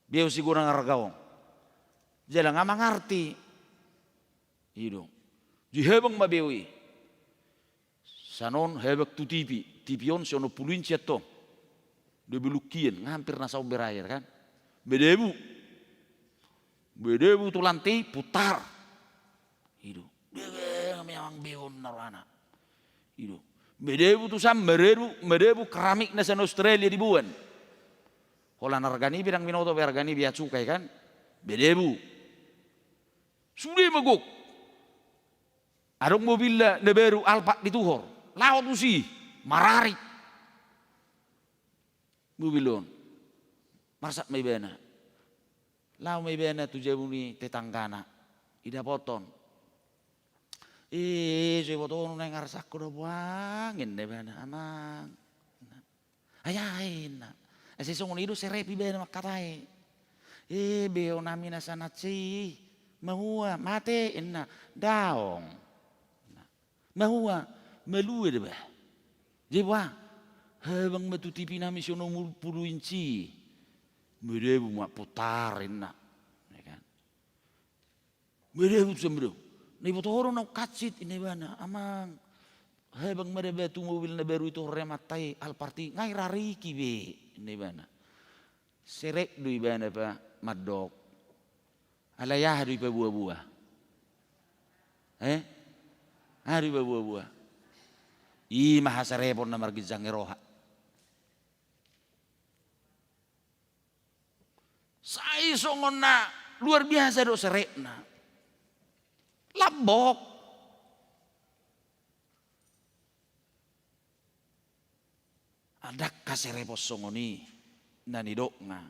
Beo sigodang arga on. Jala nga mangarti. I do. Dihabang ma beo i. Sian on habang tu tipi. Tipi on sia onom pulu inci antong. Dia beluk kian, nga hampir na saomber air kan. Madabu. Madabu tu lantei, putar. I do. Bebe, memang beo on na rohana. I do. Madabu tu san, madabu, madabu keramik na sian Australia diboan. Holan arga ni i pe ndang binoto be, arga ni i bea cukai kan. Madabu. Sude ma gok. Adong mobilna na baru, Alphard dituhor. Laho tusi. Mararik. Mobil on. Marsat ma ibana. Laho ma ibana tu jabu ni tetanggana. Didapothon. "Eh, so diboto ho naeng arsak ho do, Puang," ninna ibana, "Amang." "Ai, ai," ninna. "Asa songon i do serep ibana mangkatai." "Eh, beonami na sanansa i, mahua, mate," ninna. "Daong." "Mahua, malua do bah." "Jadi boha?" "Habang ma tu tipinami sian onom pulu inci." "Madabu ma putar," ninna. Ya kan? "Madabu tu sian madabu." "Na diboto ho do naung hansit," ninna ibana. "Amang, habang ma da bah tu mobil na baru i tu horre mata i, Alphard i, nga i rariki be," ninna ibana. Serep do ibana pa mandok. Alai aha do ipaboa-boa? Eh? Aha do ipaboa-boa? I ma haserepon na marginjang ni roha. Sai songon na luar biasa do serepna. Lambok. Ndang haserepon songon i na nidokna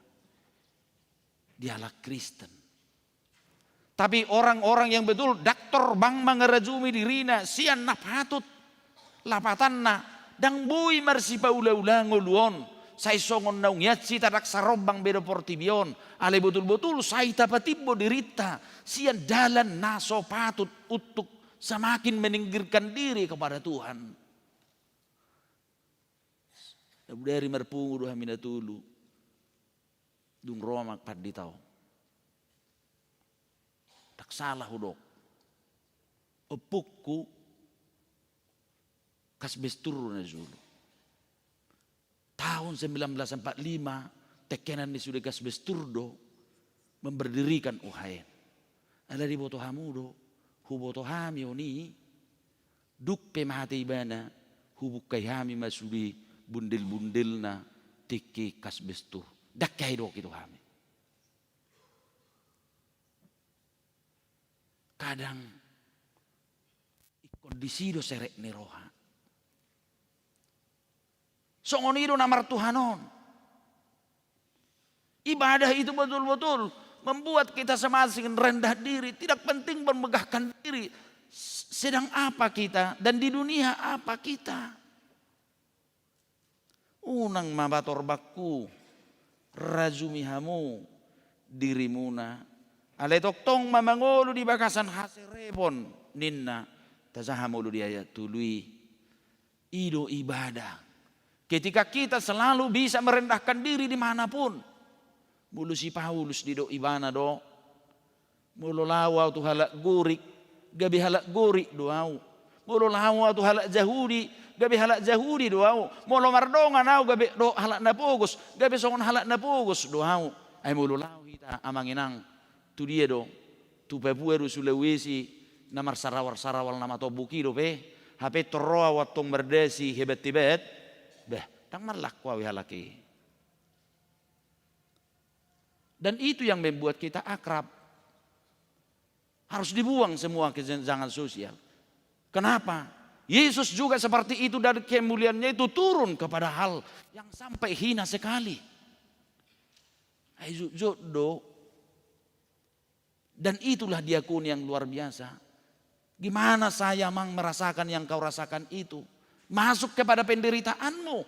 di halak Kristen. Tapi orang-orang yang betul, ndang torbang mangarajumi dirina sian na patut. Lapatanna, ndang boi marsipaula-ula ngolu on, sai songon naung iansi ta ndang sarombang be do portibi on, alai botul-botul sai tapatimbo dirinta sian dalan na so patut untuk semakin menyingkirkan diri kepada Tuhan. Na bodari marpungu do hami na tolu. Dung ro ma pandita on. Ndang sala hudok. Ompungku kasbestur do na jolo. Tahun sembilan belas empat lima, tengkenan ni sude kasbestur do memberdirikan U H N. Alai diboto hamu do, huboto hami on i, dung pe mate ibana, hubungkai hami ma sude bundel-bundelna tingki kasbestur. Ndang hea didok i tu hami. Kadang ingkon disi do serep ni roha. Songon i do na martuhan on. Ibadah itu betul-betul membuat kita semakin rendah diri. Tidak penting memegahkan diri. S-, sedang apa kita dan di dunia apa kita? Unang ma ba torbangku rajumi hamu dirimuna. Alai tongtong ma mangolu di bagasan haserepon ninna. Tajaha molo di ayat tolu i. I do ibadah. Ketika kita selalu bisa merendahkan diri di mana pun. Molo si Paulus didok ibana do, molo laho ahu tu halak Gorik, gabe halak Gorik do ahu. Molo laho ahu tu halak Jahudi, gabe halak Jahudi do ahu. Molo mardongan ahu gabe dohot halak na pogos, gabe songon halak na pogos do ahu. Ai molo laho hita, amang inang, tu dia do? Tu Papua do, Sulawesi, na marsarawal-sarawal na matombuk i dope? Hape tor ro ahu antong mardasi hebat-hebat? Bah, ndang marlangku ahu di halak i. Dan itu yang membuat kita akrab. Harus dibuang semua kesenjangan sosial. Kenapa? Yesus juga seperti itu, dan kemuliaannya itu turun kepada hal yang sampai hina sekali. Ai jotjot do. Dan itulah diakoni yang luar biasa. Gimana saya, Mang, merasakan yang kau rasakan itu? Masuk kepada penderitaanmu.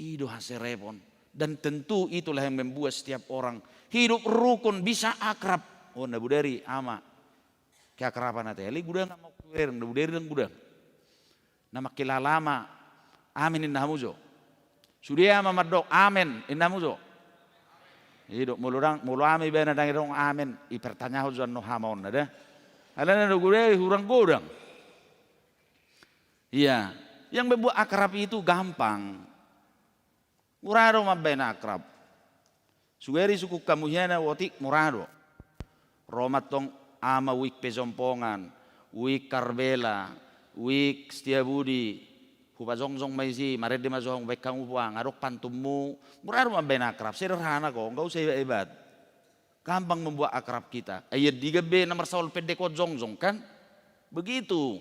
I do haserepon. Dan tentu itulah yang membuat setiap orang hidup rukun, bisa akrab. Oh, na bodari ama. Keakraban ate. Alai godang ama, na bodari ndang godang. Na mangkilala ama, amen ninna hamu jo. Sude ama mandok, amen ninna hamu jo. I do, molo ndang, molo ama ibana ndang adong amen, dipertanyahon jo annon ama on da. Alana do godang, hurang godang. Iya, yang membuat akrab itu gampang. Mura do mambaen akrab. Sugari sungkun hamu hian, otik mura do. Ro ma antong ama, uik Pejompongan, uik Karbela, uik Setiabudi, hupajongjong ma disi, marende ma jo hamu, baen hamu, Puang, adong pantunmu. Mura do mambaen akrab, sederhana ko, nggak usah hebat-hebat. Gampang membuat akrab kita. Ai andigan be na marsaol pendek on jongjong, kan? Begitu.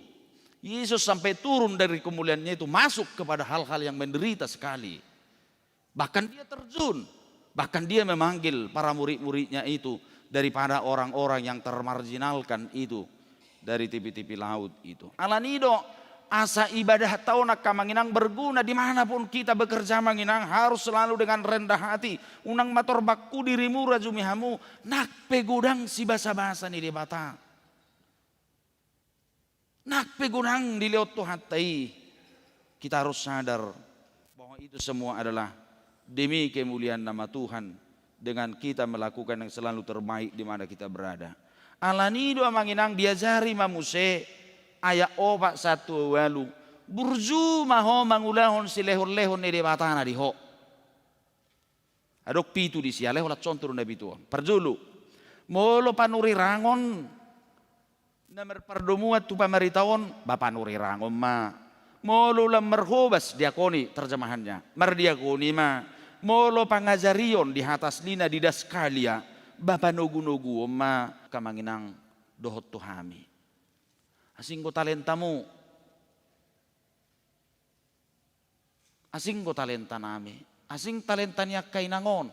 Yesus sampai turun dari kemuliaannya itu, masuk kepada hal-hal yang menderita sekali. Bahkan dia terjun, bahkan dia memanggil para murid-muridnya itu daripada orang-orang yang termarginalkan itu dari tepi-tepi laut itu. Alani do, asa ibadahta on angka amang inang berguna di mana pun kita bekerja amang inang, harus selalu dengan rendah hati. Unang mator bangku dirimu, rajumi hamu, nang pe godang sibasa-basa ni Debata. Nang pe godang dilehon Tuhanta i, kita harus sadar bahwa itu semua adalah demi kemuliaan nama Tuhan dengan kita melakukan yang selalu terbaik di mana kita berada. Alani do amang inang diajari ma muse ayat opat sahat tu ualu, burju ma ho mangulahon silehon-lehon ni Debata na di ho. Adong pitu disi, alai holan contoh do na pitu on. Parjolo, molo panurirang on na marpardomuan tu pamarita on, ba panurirang on ma. Molo ulang marhobas, diakoni terjemahannya, mardiakoni ma. Molo pangajarion di hata aslina, didaskalia, ba panogunoguon ma. Angka amang inang, dohot tu hami, asing do talentamu. Asing do talentanami, asing talenta ni angka inang on,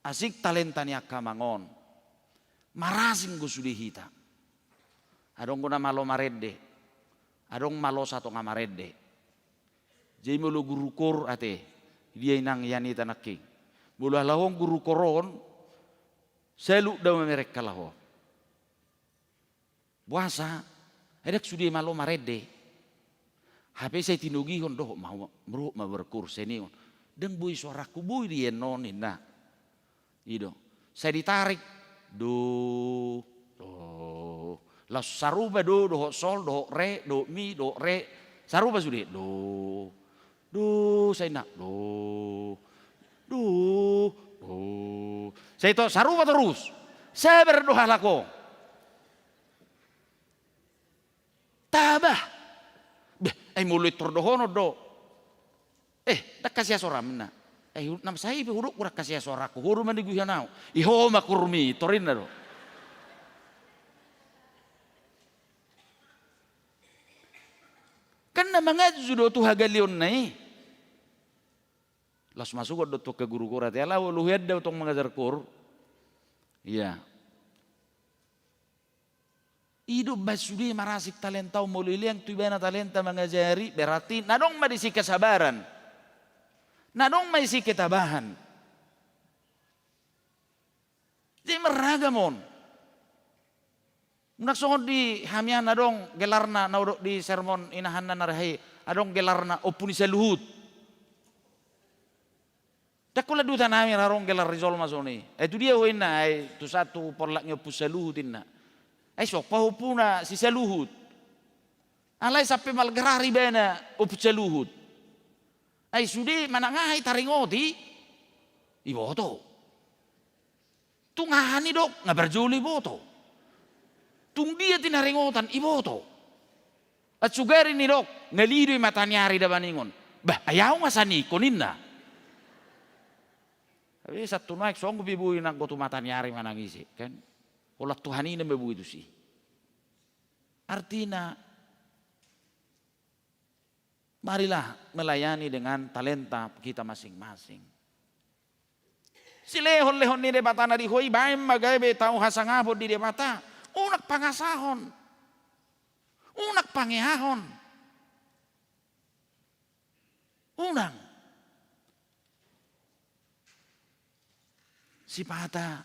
asing talenta ni angka amang on. Marasing do sude hita. Adong do na malo marende, adong malosa tonga marende. Jadi molo guru koor ate, dia inang Yanita nangkin, molo halak on guru koor on, salut do mamereng halak on. Boasa? Ai ndang sude malo marende. Hape sai tinogihon, dohot ma, dohot ma berkur, sai ningon, ndang boi suarangku, boi do i annon, ninna. I do. Sai ditarik, do, do. Laos sarupa do dohot sol, dohot re, dohot mi, dohot re. Sarupa sude, do. Do, sai ninna, do. Do, do. Sai to, sarupa torus. Sabar do halak on. Taba. Beh, ai molo intor dohonon do, eh, ndang hasea suaram, ninna. Eh, hu-, na sai pe hudok, ndang hasea suarangku, ho do maniguihan ahu. I ho ma kurmi, tor, ninna do. Kan na manganju do tu hagaleonna i. Laos masugot do tu angka guru koor ate, ala olo huendao tong mangajar koor. Ia. I do umbahen sude marasing talenta on, molo dilean tu ibana talenta mangajari, berarti na adong ma disi kesabaran. Na adong ma disi ketabahan. Jadi marragam on. Unang songon di hami an, adong gelarna, na hudok di sermon inahanna na rahi, adong gelarna Ompu ni Saluhut. Ndang holan di huta nami ra adong gelar ni jolma songon i. Ai tu dia ho, ninna, ai tu sahat tu porlak ni Ompu Saluhut, ninna. Ai somba ompuna si Saluhut. Alai sampe margerar ibana Ompu Saluhut. Ai sude manang aha i taringoti, iboto. Tung aha nidok, nga parjolo iboto. Tung dia tinaringotan, iboto. Ai sugari nidok, nga lido i mata ni ari da baningon. Bah, ai ahu nga saningkon, ninna. Tapi sahat tu nuaeng so anggo pe boi nanggo tu mata ni ari manang ise, kan? Holan Tuhan i na mambuat tusi. Artina, marilah melayani dengan talenta kita masing-masing. Silehon-lehon ni Debata na di ho i, baen ma gabe tau hasangapon di Debata. Unang pangasahon. Unang pangeahon. Unang. Sipata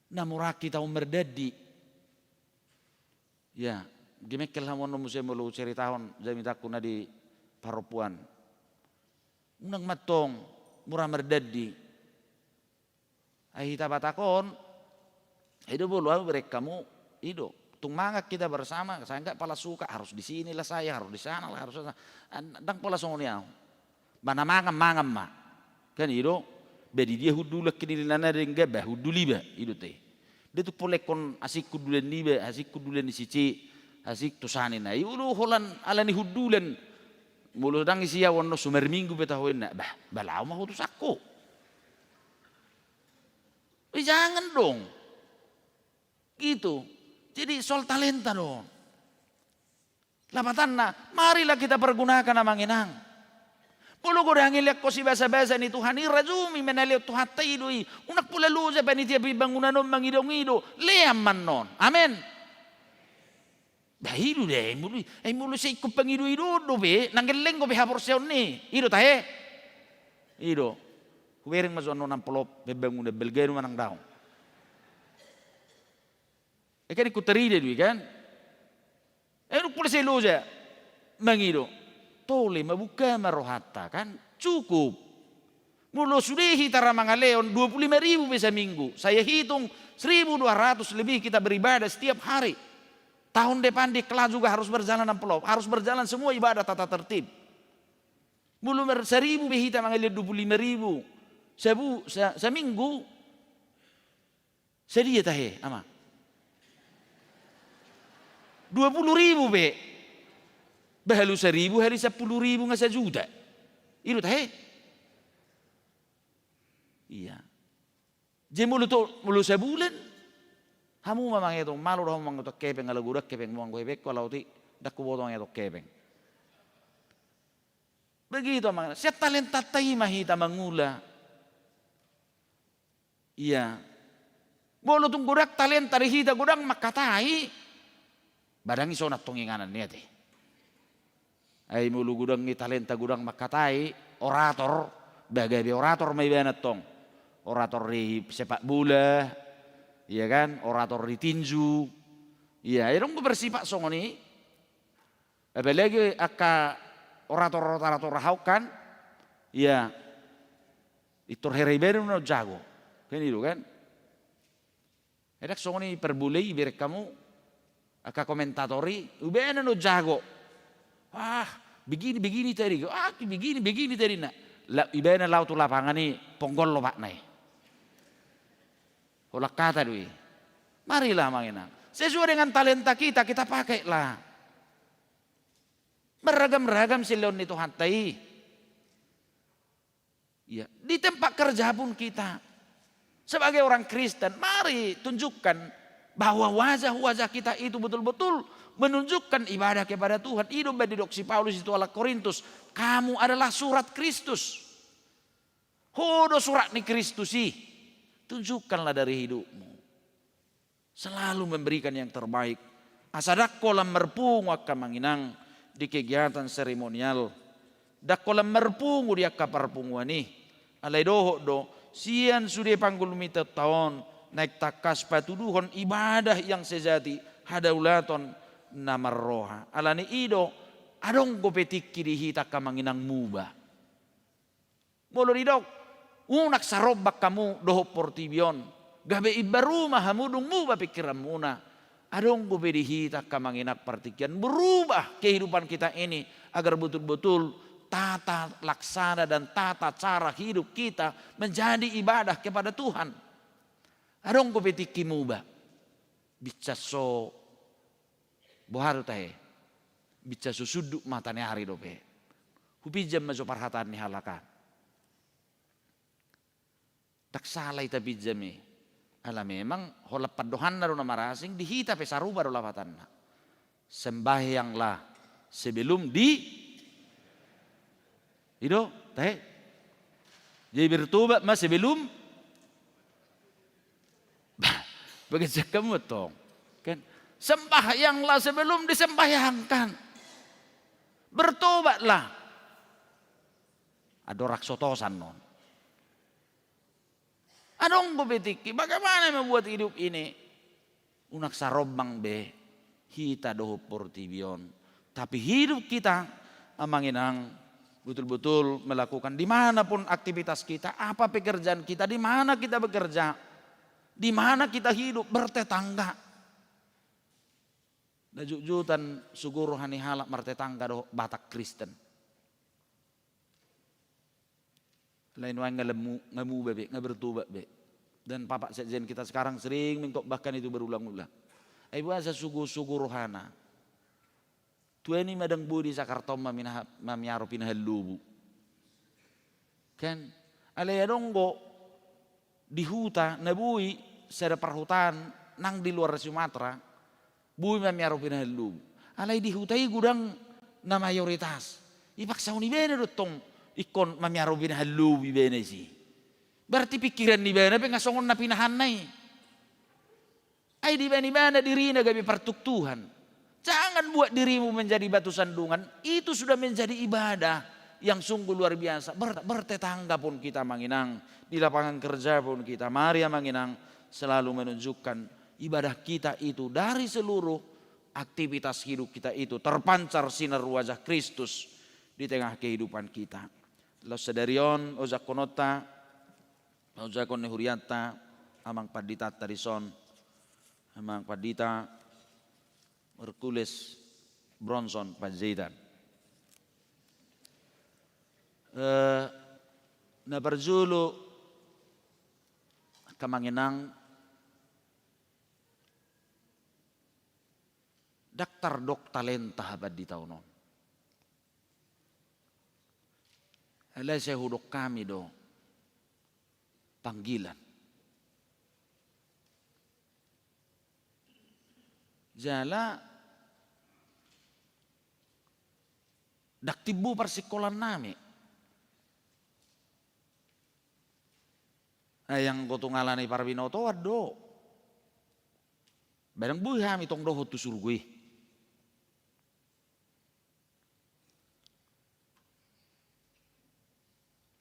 na murangkit ahu mardandi. Ya, gemengkel hamu annon muse molo huceritahon jamitangku na di parompuan. Unang ma antong mura mardandi. Ai hita Batak on, i do, molo ahu bereng hamu, i do. Tung mangan kita bersama, saya nggak pola suka, harus di sini lah saya, harus di sana lah, harus sana. An-, ndang pola songon i ahu. Ba na mangan, mangan ma. Kan i do, ba di dia hundulan, kan i na denggan, ba hundul iba, i do te. Dia tung pola ingkon asing hundulan niba, asing hundulan ni si C, asing tu sana, ninna. I do holan ala ni hundulan. Molo ndang isi ahu annon so marminggu pe taho, ninna. Bah, ba laho ma ho tu sangko. Eh, jangan dong. Gitu. Jadi soal talenta do on. Lapatanna, marilah kita pergunakan, amang inang. Molo godang i lean ho sibasabasa ni Tuhan i, rajumi ma na lehon Tuhanta i do i. Unang pola loja panitia pembangunan on mangido-ido, lean ma annon. Amen. Bah, i do da, ai molo, ai molo sai ingkon pangido-ido dope, nang gelleng dope haporseaon i. I do tahe. I do. Hubereng ma jo annon amplop pembangunan, balga do manang daong. E kan ingkon tarida do i kan. E unang pola sai loja mangido. Tole ma, buka ma rohanta kan. Cukup. Molo sude hita ra mangalehon dua puluh lima ribu pe saminggu, saya hitung seribu dua ratus lebih kita beribadah setiap hari. Tahun depan di Kela juga harus berjalan amplop, harus berjalan semua ibadah tata tertib. Molo mar-, seribu pe hita mangalehon dua puluh lima ribu sabu-, sa-, saminggu, sadia tahe, Ama? Dua puluh ribu pe. Bah, halu saribu, halu sampulu ribu, nga sajuta. I do tahe. Ia. Jadi molo to, molo sabulan, hamu ma mangetong, malo do hamu mangetong hepeng, ala godang hepengmu, anggo hepengku ala otik, ndang huboto mangetong hepeng. Begitu ma, sian talentanta i ma hita mangula. Ia. Molo tung godang talenta di hita, godang mangkatai, ba ndang i songon antong inganan ni ate. Ai molo godang i talenta, godang mangkatai, orator, bah gabe orator ma ibana antong. Orator di sepak bola, ia kan, orator di tinju. Ia, ai adong do bersifat songon i. Apalagi angka orator-orator ahu kan, ia, pintor hera ibana na jago. Kan i do kan. Ndang songon i parbola i, bereng hamu, angka komentator i, ibana na jago. Ah, begini, begini tadi. Ah, begini, begini tadi na. La, ibana laho tu lapangan i, ponggol lopatna i. Holan hata do i. Marilah amang inang, sesuai dengan talenta kita, kita pakailah. Beragam-ragam silehon ni Tuhanta i. Iya, di tempat kerja pun kita sebagai orang Kristen, mari tunjukkan bahwa wajah-wajah kita itu betul-betul menunjukkan ibadah kepada Tuhan. I do umbahen didok si Paulus di halak Korintus, "Kamu adalah surat Kristus." Ho do surat ni Kristus i. Tunjukkanlah dari hidupmu. Selalu memberikan yang terbaik. Asa ndang holan marpungu angka amang inang di kegiatan seremonial. Ndang holan marpungu di angka parpunguan i. Alai dohot do, sian sude panggulmitaonta on, naeng tangkas patuduhon ibadah yang sejati, hadaulaton na marroha. Alani i do, adong dope tingki di hita angka amang inang muba. Molo didok, unang sarombang hamu dohot portibi on, gabe imbaru ma hamu dung muba pingkiranmuna. Adong dope di hita angka amang inang partingkian, berubah kehidupan kita ini agar betul-betul tata laksana dan tata cara hidup kita menjadi ibadah kepada Tuhan. Adong dope tingki muba. Binsar so, boha do tahe? Binsar so sundut mata ni ari dope. Hupinjam ma jo parhataan ni halak an. Ndang sala i tapinjam i. Ala memang holan pandohanna do na marasing, di hita pe sarupa do lapatanna. Sembahyanglah sebelum di, i do tahe. Jadi bertobat ma sebelum, bah, bagas jangka mu tong. Kan? Sembahyanglah sebelum disembahyangkan. Bertobatlah. Andorang so tosan non. Adong dope tingki, bagaimana membuat hidup ini? Unang sarombang be hita dohot portibi on. Tapi hidup kita, amang inang, betul-betul melakukan di mana pun aktivitas kita, apa pekerjaan kita, di mana kita bekerja, di mana kita hidup, bertetangga. Na jotjotan sugo roha ni halak martetangga dohot Batak Kristen. Alai nuaeng nga lam mu-, nga muba be, nga bertobat be. Dan Bapak Sekjen kita sekarang sering mengkhotbahkan itu berulang-ulang. Ai boasa sugo-sugo rohana? Tuani ma ndang boi di Jakarta on mamina-, mamiaro pinahan lobu. Kan? Alai adong do di huta na boi sada parhutaan nang di luar Sumatera, boi mamiaro pinahan lobu. Alai di huta i godang na mayoritas. Ipaksahon ibana do tong ingkon mamiaro pinahan lobi ibana i si. Berarti pikiran ni ibana pe nga songon na pinahanna i. Ai dibaen ibana dirina gabe partuktuhan. Jangan buat dirimu menjadi batu sandungan, itu sudah menjadi ibadah yang sungguh luar biasa. Ber-, bertetangga pun kita, Amang Inang, di lapangan kerja pun kita, mari, Amang Inang, selalu menunjukkan ibadah kita itu dari seluruh aktivitas hidup kita itu terpancar sinar wajah Kristus di tengah kehidupan kita. Laos sadari on, ojakkononta, ojakkon ni hurianta, Amang Panditanta dison, Amang Pandita Hercules Bronson Panjaitan. Eh, na parjolo, angka Amang Inang, ndang tardok talenta hapanditaon on. Alai sai hudok hami do panggilan. Jala ndang timbo parsingkolaan nami. Ai anggo tung alani parbinotoan do, ba ndang boi hami tong dohot tu surgo i.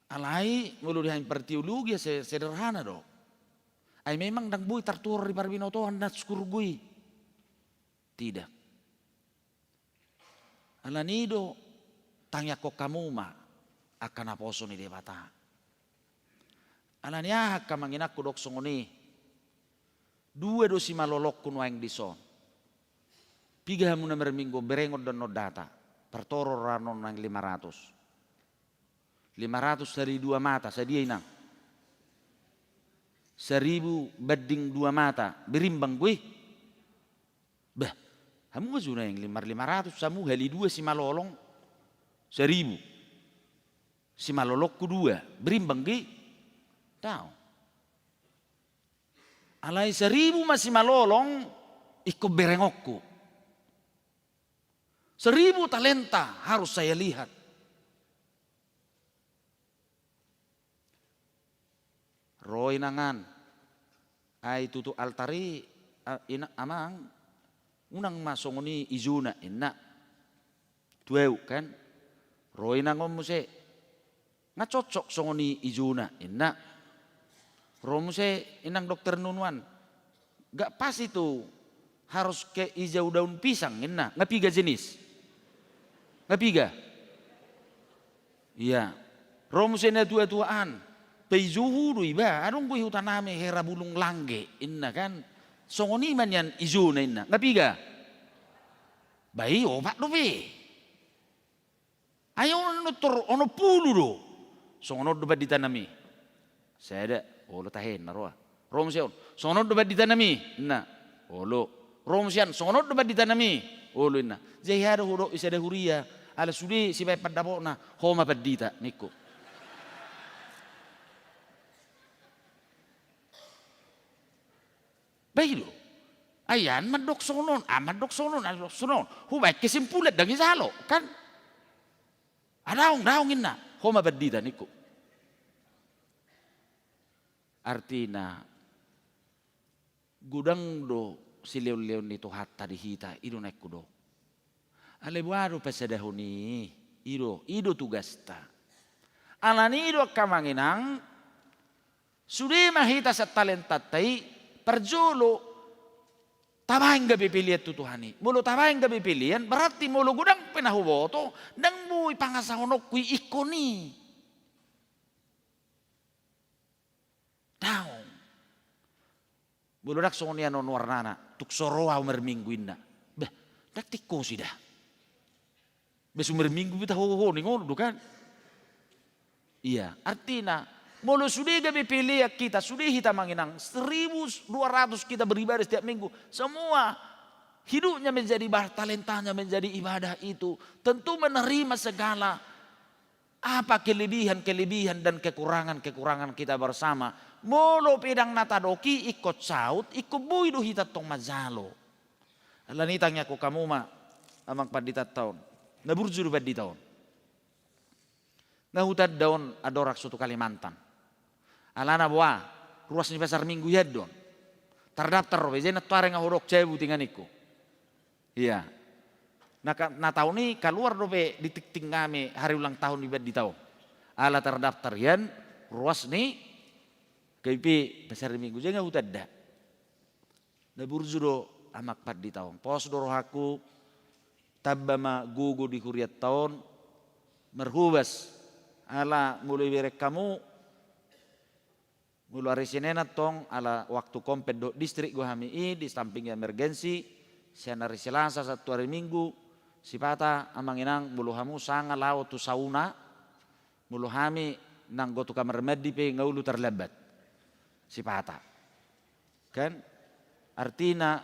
Alai molo di hami parteologi se-, sederhana do. Ai memang ndang boi tartuhor di parbinotoan na surgo i. Tidak. Alani i do tangiangkon hamu ma angka naposo ni Debata. Alani aha angka Amang Inang hudok songon i? Dua do simalolongku nuaeng dison. Piga hamu na marminggu, berengon do annon data. Partoru roha on nuaeng lima ratus. Lima ratus hali dua mata, sadia inang? Saribu banding dua mata, berimbang do i. Bah, hamu ma jo nuaeng lima, lima ratus, hamu hali dua simalolong, saribu. Simalolongku dua, berimbang do i? Daong. Alai saribu ma simalolong, ingkon berengonku. Seribu talenta harus saya lihat. Ro inangan, ai tutu altar i, a, ina-, amang, unang ma songon i ijona, inna. Tu ahu kan. Ro inang on muse, nga cocok songon i ijona, inna. Ro muse inang dokter nunuan, gak pas itu, harus ke ijau daun pisang, inna. Nga piga jenis? Nga piga? Iya. Ro muse na tua-tuaan, paijo hu do iba, adong do i huta nami hera bulung langge, inna kan. Songon i ma nian ijona, inna. Nga piga? Ba i opat dope. Ai on tor onom pulu do. Songon on do pandita nami. Sada, olo tahen na roa. Ro muse on. Songon on do pandita nami. Inna. Olo. Ro muse an. Songon on do pandita nami. Olo inna. Jadi hea do hudok i sada huria. Ala sude sibaen pandapotna. Ho ma pandita ningku. Ba i do. Ai an mandok songon on, an mandok songon on, an mandok songon on. Hubaen kesimpulan ndang ijalo, kan? Ah, daong, daong inna. Ho ma pandita ningku. Artina, godang do silehon-lehon ni Tuhanta di hita, i do na ingkon do. Alai boha do pasadahon i, i do, i do tugasta. Alani i do angka amang inang, sude ma hita sian talentanta i, parjolo, tabaen gabe pelean tu Tuhan i. Molo tabaen gabe pelean, berarti molo godang pe na huboto, ndang boi pangasahononku i ingkon i. Daong. Molo ndang songon i annon warnana, tung so ro ahu marminggu inna. Bah, ndang tingkos i da. Bah, so marminggu pe taho-, ho ningon do kan. Iya, artina, molo sude gabe pelean hita, sude hita amang inang, seribu dua ratus kita beribadah setiap minggu, semua hidupnya menjadi ibadah, talentanya menjadi ibadah itu, tentu menerima segala apa kelebihan-kelebihan dan kekurangan-kekurangan kita bersama. Molo pe ndang na tadok i ingkon saut, ingkon boi do hita tong manjalo. Alani i tangiangkon hamu ma amang panditanta on. Na burju do pandita on. Nga hutanda on andorang so tu Kalimantan. Alana boha, ruas ni pasar Minggu hian do on. Tardaftar dope, jadi nantoari nga hudok cabut inganingku. Iya. Na, na taon i kaluar dope di tingting nami hari ulang tahun di Pandita on. Ala tardaftar hian ruas ni K B P pasar Minggu, jadi nga hutanda. Na burju do Amang Pandita on. Pos do rohangku, tamba ma gogo di hurianta on, marhobas. Ala molo ibereng hamu, molo ari Senin antong ala waktu konven dohot distrik do hami i di samping emergensi, sian ari Selasa sahat tu ari Minggu, sipata amang inang molo hamu sanga laho tu sauna, molo hami nanggo tu kamar mandi pe nga olo tarlambat. Sipata. Kan? Artina,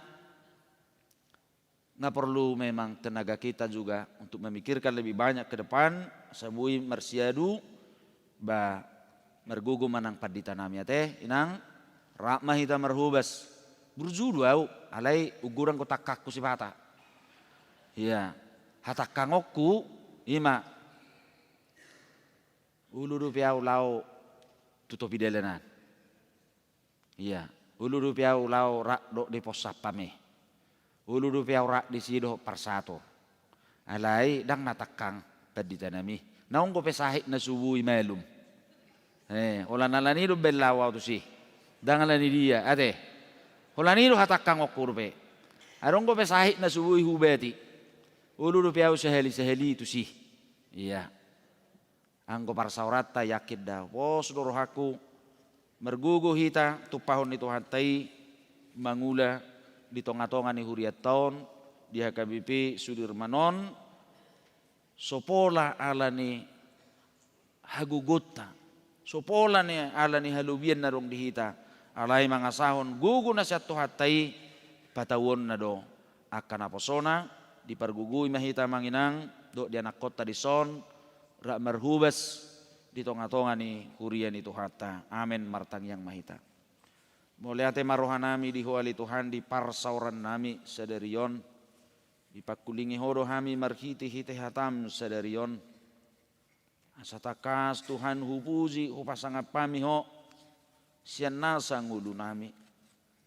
nga perlu memang tenaga kita juga untuk memikirkan lebih banyak ke depan, asa boi marsiadu, ba margogo ma nang pandita nami ate, inang, rap ma hita marhobas. Burju do au, alai unggodang do tangkangku sipata. Iya, hatangkangonku, ima. Olo dope au laho tu topi dalanan. Iya, olo dope au laho rap dohot di pos satpam i. Olo dope au rap disi dohot parsato. Alai ndang na tangkang pandita nami. Naung dope sahit na so boi malum. Eh, holan alani do umbahen laho au tusi. Ndang alani dia, ate. Holan i do hatangkangonku dope. Adong dope sahit na so boi huobati. Olo dope au sahali-sahali tusi. Iya. Anggo parsaoranta yakin da, pos do rohangku, margogo hita tumpahon ni Tuhanta i, mangula di tonga-tonga ni hurianta on, di H K B P Sudirman on, so pola ala ni hagogoonta, so pola ni ala ni halobian na adong di hita, alai mangasahon gogo na sian Tuhanta i, patauonna do angka naposona, dipargogoi ma hita amang inang, dohot di anakkonta dison, rap marhobas di tonga-tonga ni huria ni Tuhanta. Amen, martangiang ma hita. Mauliate ma roha nami di Ho ale Tuhan di parsaoran nami sadari on, dipangkulingi Ho do hami marhite-hite hataM sadari on. Asa tangkas Tuhan hupuji, hupasangap hami Ho, sian nasa ngolu nami.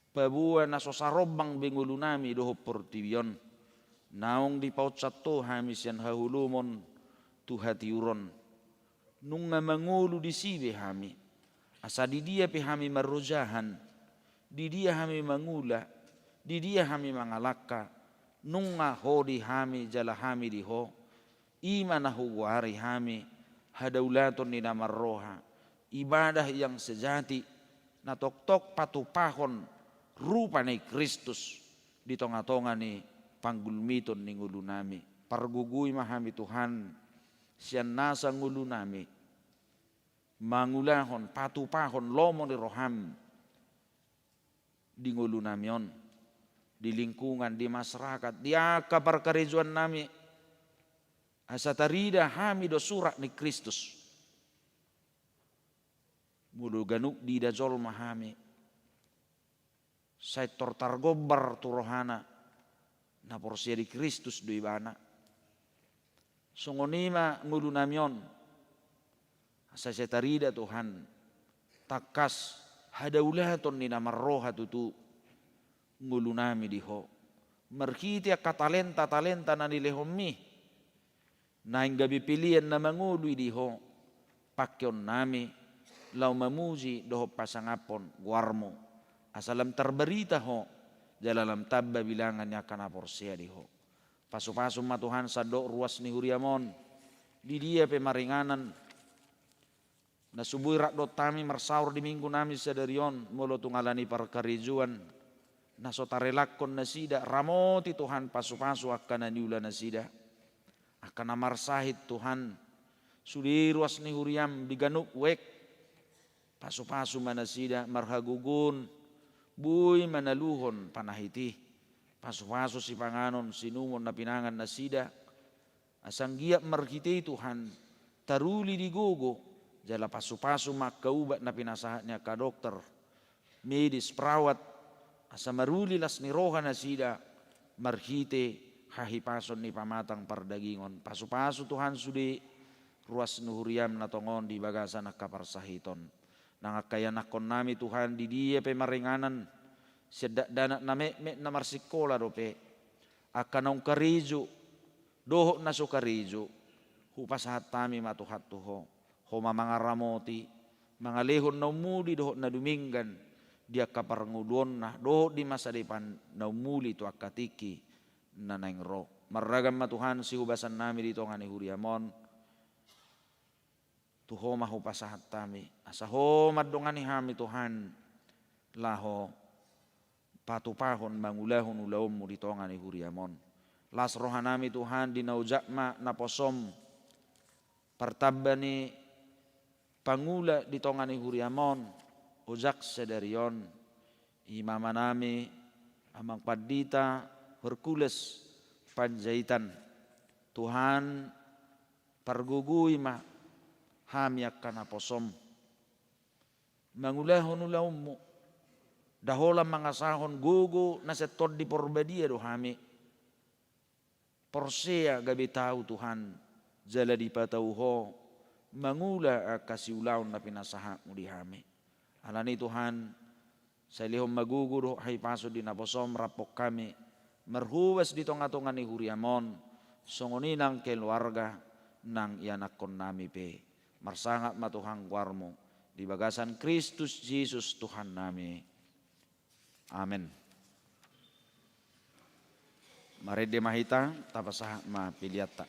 Paboa na so sarombang be ngolu nami dohot portibi on. Naung dipaonsat Ho hami sian haholomon tu hatiuron. Nunga mangolu disi be hami. Asa di dia pe hami marrojahan, di dia hami mangula, di dia hami mangalangka, nunga Ho di hami jala hami di Ho. I ma na hugoari hami, hadaulaton ni na marroha, ibadah yang sejati, na tongtong patupahon rupa ni Kristus di tonga-tonga ni panggulmiton ni ngolu nami. Pargogoi ma hami Tuhan, sian nasa ngolu nami, mangulahon, patupahon lomo ni rohaM di ngolu nami on, di lingkungan, di masyarakat, di angka parkarejoan nami, asa tarida hami do surat ni Kristus. Molo ganup diida jolma hami, sai tor targombar tu rohana, na porsea di Kristus do ibana. Songon i ma ngolu nami on, asa sai tarida Tuhan, tangkas hadaulaton ni na marroha tutu ngolu nami di Ho. Marhite angka talenta-talenta na nilehonMi, naeng gabe pelean na mangolu i di Ho, pangkeon nami, laho mamuji dohot pasangaphon goarMu, asa lam tarbarita Ho, jala lam tamba bilangan ni angka na porsea di Ho. Pasu-pasu ma Tuhan sandok ruas ni huriaM on, di dia pe maringanan, na so boi rap dohot hami marsaor di Minggu nami sadari on, molo tung ala ni parkarejoan, na so tarelakhon nasida, ramoti Tuhan pasu-pasu angka na niula nasida. Angka na marsahit Tuhan, sude ruas ni huriaM di ganup wijk, pasu-pasu ma nasida marhagogoon, boi manaluhon panahit i, pasu-pasu sipanganon, siinumon na pinangan nasida, asa anggiat marhite i Tuhan, taruli di gogo, jala pasu-pasu ma angka ubat na pinasahat ni angka dokter, medis, perawat, asa maruli las ni roha nasida, marhite hahipason ni pamatang pardagingon. Pasu-pasu Tuhan sude, ruas ni huriam na tongon di bagasan angka parsahiton. Nang angka ianakkonnami Tuhan, di dia pe maringanan, sian dakdanak na metmet na marsikola dope, angka naung karejo dohot na so karejo, hupasahat hami ma Tuhan tu Ho. Ho ma mangaramoti, mangalehon na umuli dohot na dumenggan di angka parngoluonna dohot di masa depan na umuli tu angka tingki na naeng ro. Marragam ma Tuhan sihubasannami di tonga ni huriam on. Tu Ho ma hupasahat hami, asa Ho mandongani hami Tuhan, laho patupahon mangulahon ulaonmu di tonga ni huriam on. Las rohanami Tuhan di na ojak ma naposom, partamba ni pangula di tonga ni huriam on, ojak sadari on, i ma amanami, Amang Pandita Hercules Panjaitan. Tuhan, pargogoi ma hami angka naposom mangulahon ulaonmu. Nda holan mangasahon gogo na sian Tondi Porbadia do hami. Porsea gabe tau Tuhan, jala dipatau Ho mangula angka siulaon na pinasahatmu di hami. Alani Tuhan, sai lehon ma gogo dohot hahipason di naposom, rap hami marhobas di tongatonga ni huriam on, songon i nang keluarga nang ianakkonnami pe. Marsangap ma Tuhan goarmu, di bagasan Kristus Jesus Tuhannami. Amen. Marende ma hita, tapasahat ma peleanta.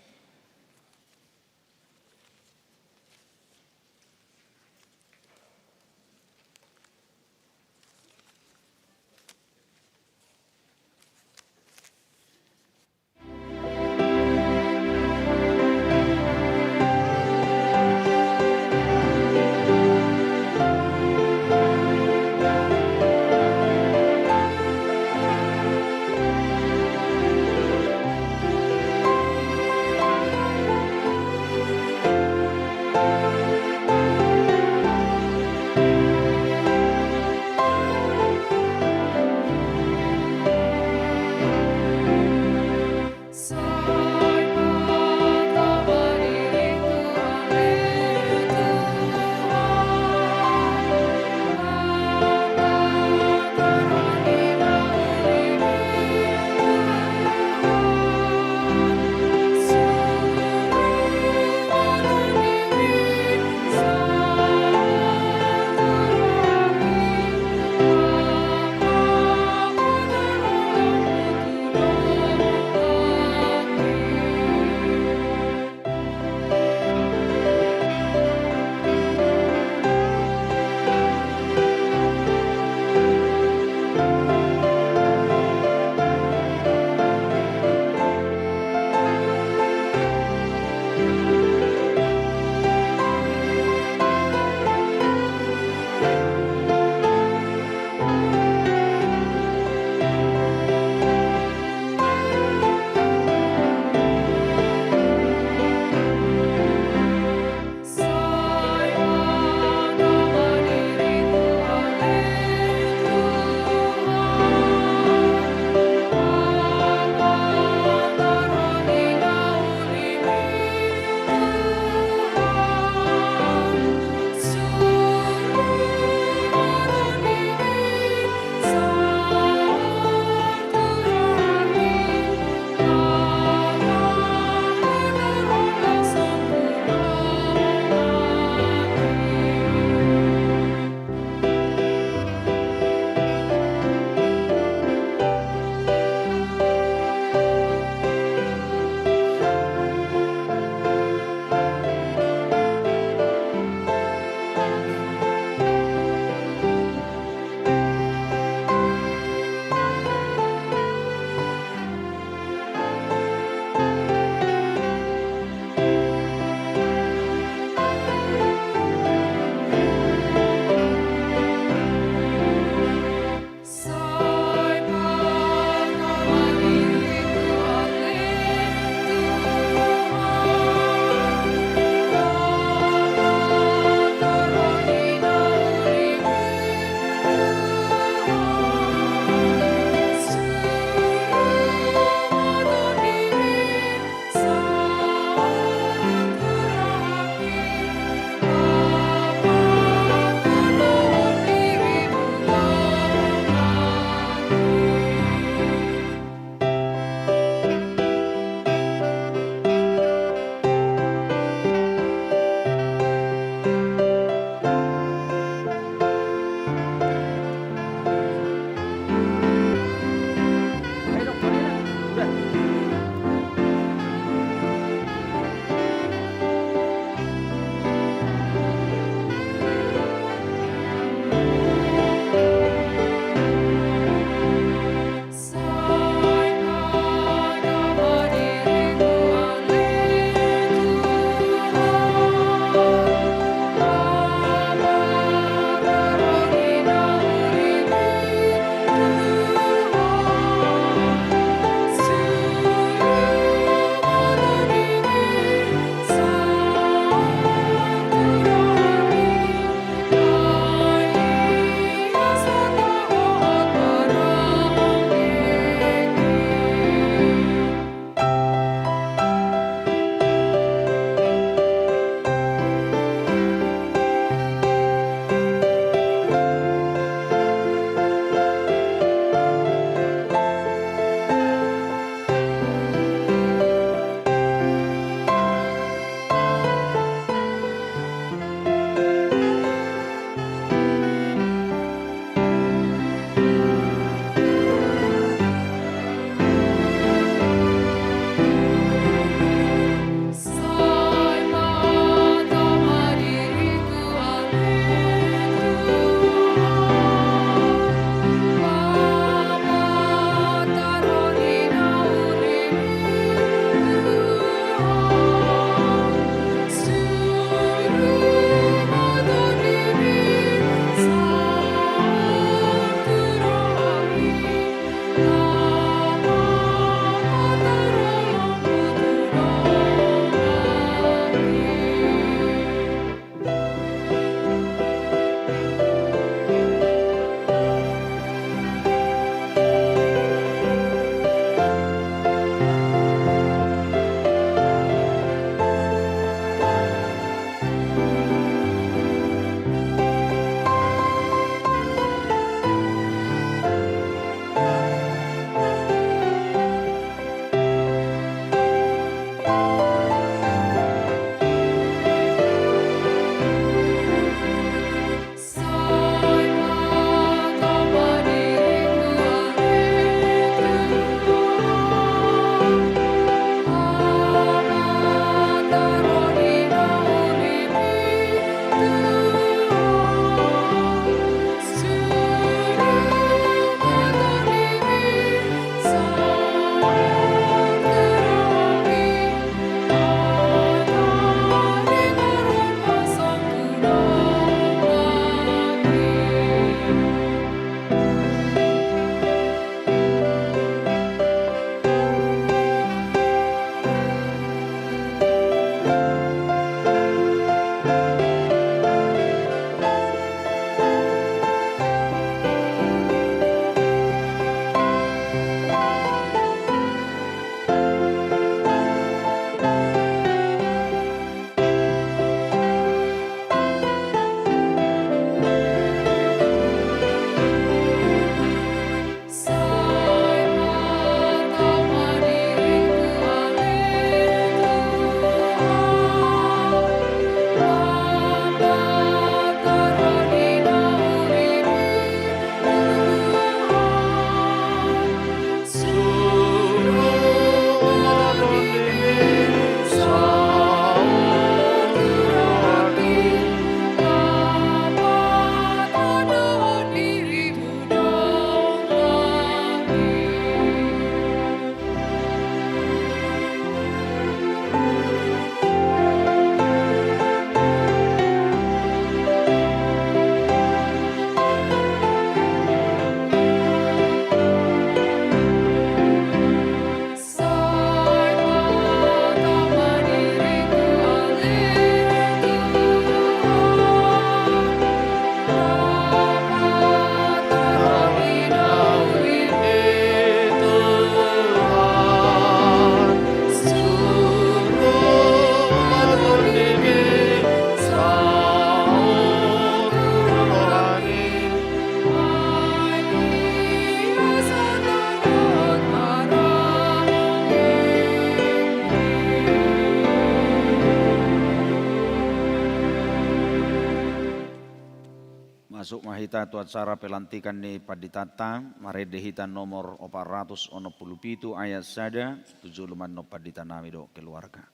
Masuk ma hita tu acara pelantikan ni panditanta, marende hita nomor opat ratus onom pulu pitu ayat sada, tu jolo ma annon pandita nami dohot keluarga.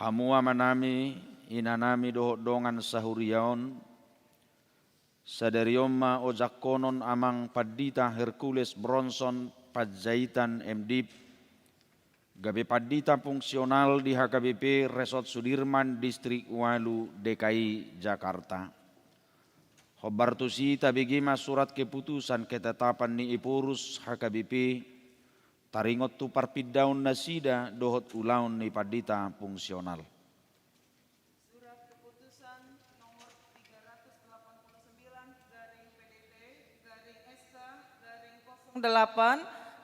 Hamu amanami, inanami dohot dongan sahuria on, sadari on ma ojangkonon Amang Pandita Hercules Bronson Panjaitan, M Div, gabe pandita fungsional di H K B P Resort Sudirman, Distrik Walu, D K I Jakarta. Hombar tusi tabege ma surat keputusan ketetapan ni Ephorus H K B P, taringot tu parpindaon nasida dohot ulaon ni pandita fungsional. Surat keputusan nomor tiga ratus delapan puluh sembilan garing P D T garing S K garing kosong delapan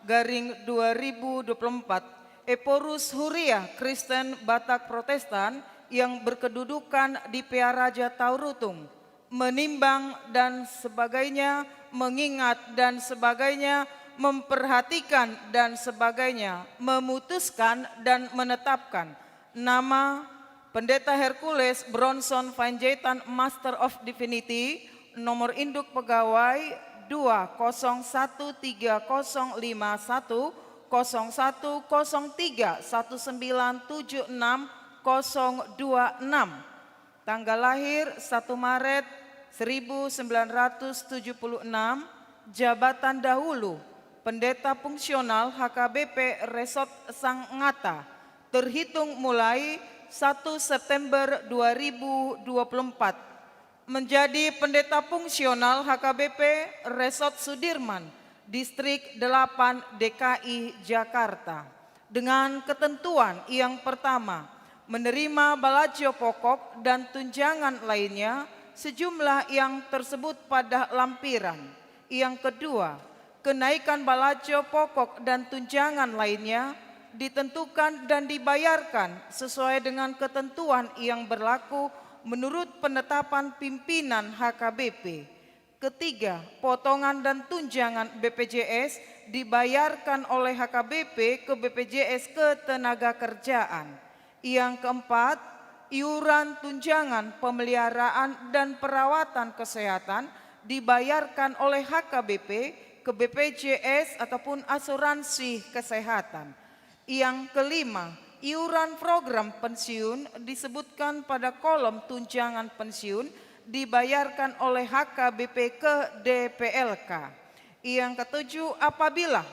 garing dua ribu dua puluh empat. Ephorus Huria Kristen Batak Protestan yang berkedudukan di Pearaja Taurutung, menimbang dan sebagainya, mengingat dan sebagainya, memperhatikan dan sebagainya, memutuskan dan menetapkan nama Pendeta Hercules Bronson Panjaitan, Master of Divinity, nomor induk pegawai dua kosong satu tiga kosong lima satu kosong satu kosong tiga satu sembilan tujuh enam kosong dua enam. Tanggal lahir satu Maret seribu sembilan ratus tujuh puluh enam, jabatan dahulu, Pendeta Fungsional H K B P Resort Sangatta, terhitung mulai satu September dua ribu dua puluh empat. Menjadi Pendeta Fungsional H K B P Resort Sudirman, Distrik delapan D K I Jakarta. Dengan ketentuan yang pertama, menerima balajo pokok dan tunjangan lainnya sejumlah yang tersebut pada lampiran. Yang kedua, kenaikan balajo pokok dan tunjangan lainnya ditentukan dan dibayarkan sesuai dengan ketentuan yang berlaku menurut penetapan pimpinan H K B P. Ketiga, potongan dan tunjangan B P J S dibayarkan oleh H K B P ke B P J S Ketenagakerjaan. Yang keempat, iuran tunjangan pemeliharaan dan perawatan kesehatan dibayarkan oleh H K B P ke B P J S ataupun asuransi kesehatan. Yang kelima, iuran program pensiun disebutkan pada kolom tunjangan pensiun dibayarkan oleh H K B P ke D P L K. Yang ketujuh, apabila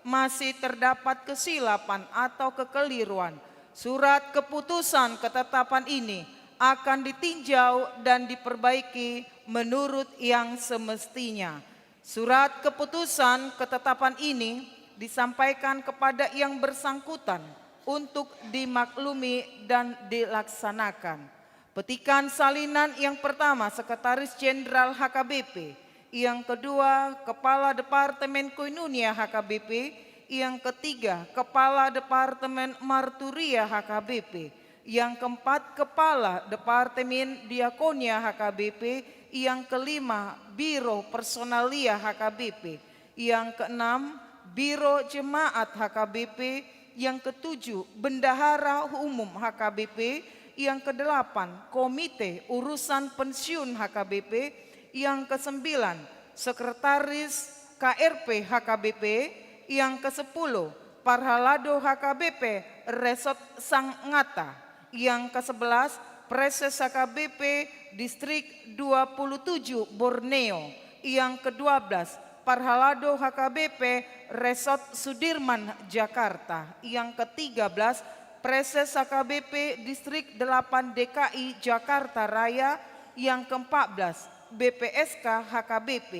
masih terdapat kesilapan atau kekeliruan, surat keputusan ketetapan ini akan ditinjau dan diperbaiki menurut yang semestinya. Surat keputusan ketetapan ini disampaikan kepada yang bersangkutan untuk dimaklumi dan dilaksanakan. Petikan salinan yang pertama, Sekretaris Jenderal H K B P, yang kedua, Kepala Departemen Koinonia H K B P, yang ketiga, Kepala Departemen Marturia H K B P, yang keempat, Kepala Departemen Diakonia H K B P, yang kelima, Biro Personalia H K B P, yang keenam, Biro Jemaat H K B P, yang ketujuh, Bendahara Umum H K B P, yang kedelapan, Komite Urusan Pensiun H K B P, yang kesembilan, Sekretaris K R P H K B P, yang kesepuluh, Parhalado H K B P Resort Sangatta, yang kesebelas, Praeses H K B P Distrik dua puluh tujuh Borneo, yang kedua belas, Parhalado H K B P Resort Sudirman, Jakarta. Yang ketiga belas, Preses H K B P Distrik delapan D K I Jakarta Raya. Yang keempat belas, B P S K H K B P.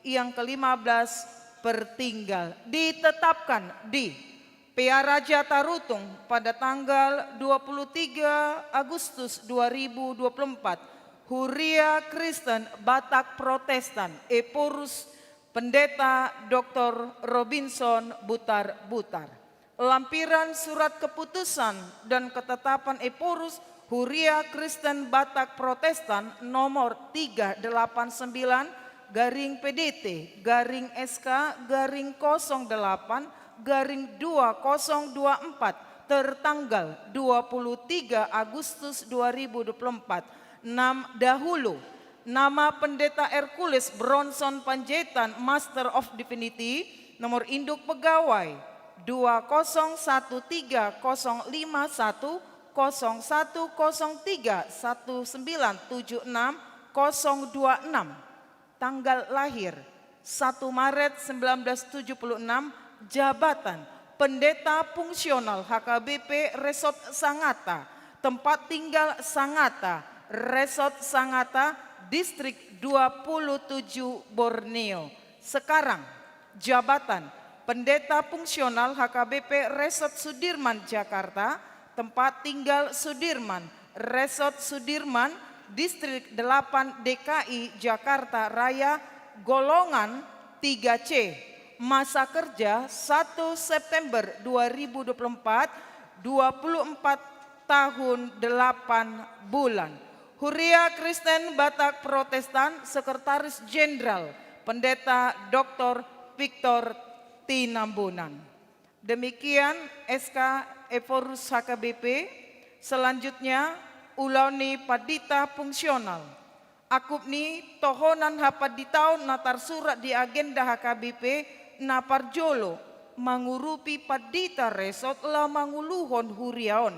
Yang kelima belas, Pertinggal. Ditetapkan di Pearaja Tarutung pada tanggal dua puluh tiga Agustus dua ribu dua puluh empat, Huria Kristen Batak Protestan, Ephorus, Pendeta Doktor Robinson Butar-Butar. Lampiran surat keputusan dan ketetapan Ephorus Huria Kristen Batak Protestan nomor tiga delapan sembilan garing P D T garing S K garing kosong delapan garing dua kosong dua empat, tertanggal dua puluh tiga Agustus dua ribu dua puluh empat. Enam, dahulu, nama Pendeta Hercules Bronson Panjaitan, Master of Divinity, nomor induk pegawai dua kosong satu tiga kosong lima satu kosong satu kosong tiga satu sembilan tujuh enam kosong dua enam. Tanggal lahir, satu Maret sembilan belas tujuh puluh enam. Jabatan, Pendeta Fungsional H K B P Resort Sangatta. Tempat tinggal Sangatta, Resort Sangatta, Distrik dua puluh tujuh, Borneo. Sekarang, jabatan, Pendeta Fungsional H K B P Resort Sudirman, Jakarta. Tempat tinggal Sudirman, Resort Sudirman, Distrik delapan D K I Jakarta Raya, golongan tiga C. Masa kerja satu September dua ribu dua puluh empat, dua puluh empat tahun delapan bulan. Huria Kristen Batak Protestan, Sekretaris Jenderal, Pendeta Doktor Victor Tinambunan. Demikian S K Ephorus H K B P. Selanjutnya, ulaon ni pandita fungsional. Angkup ni tohonan hapanditaon na tarsurat di agenda H K B P, na parjolo, mangurupi pandita resort laho manguluhon huria on.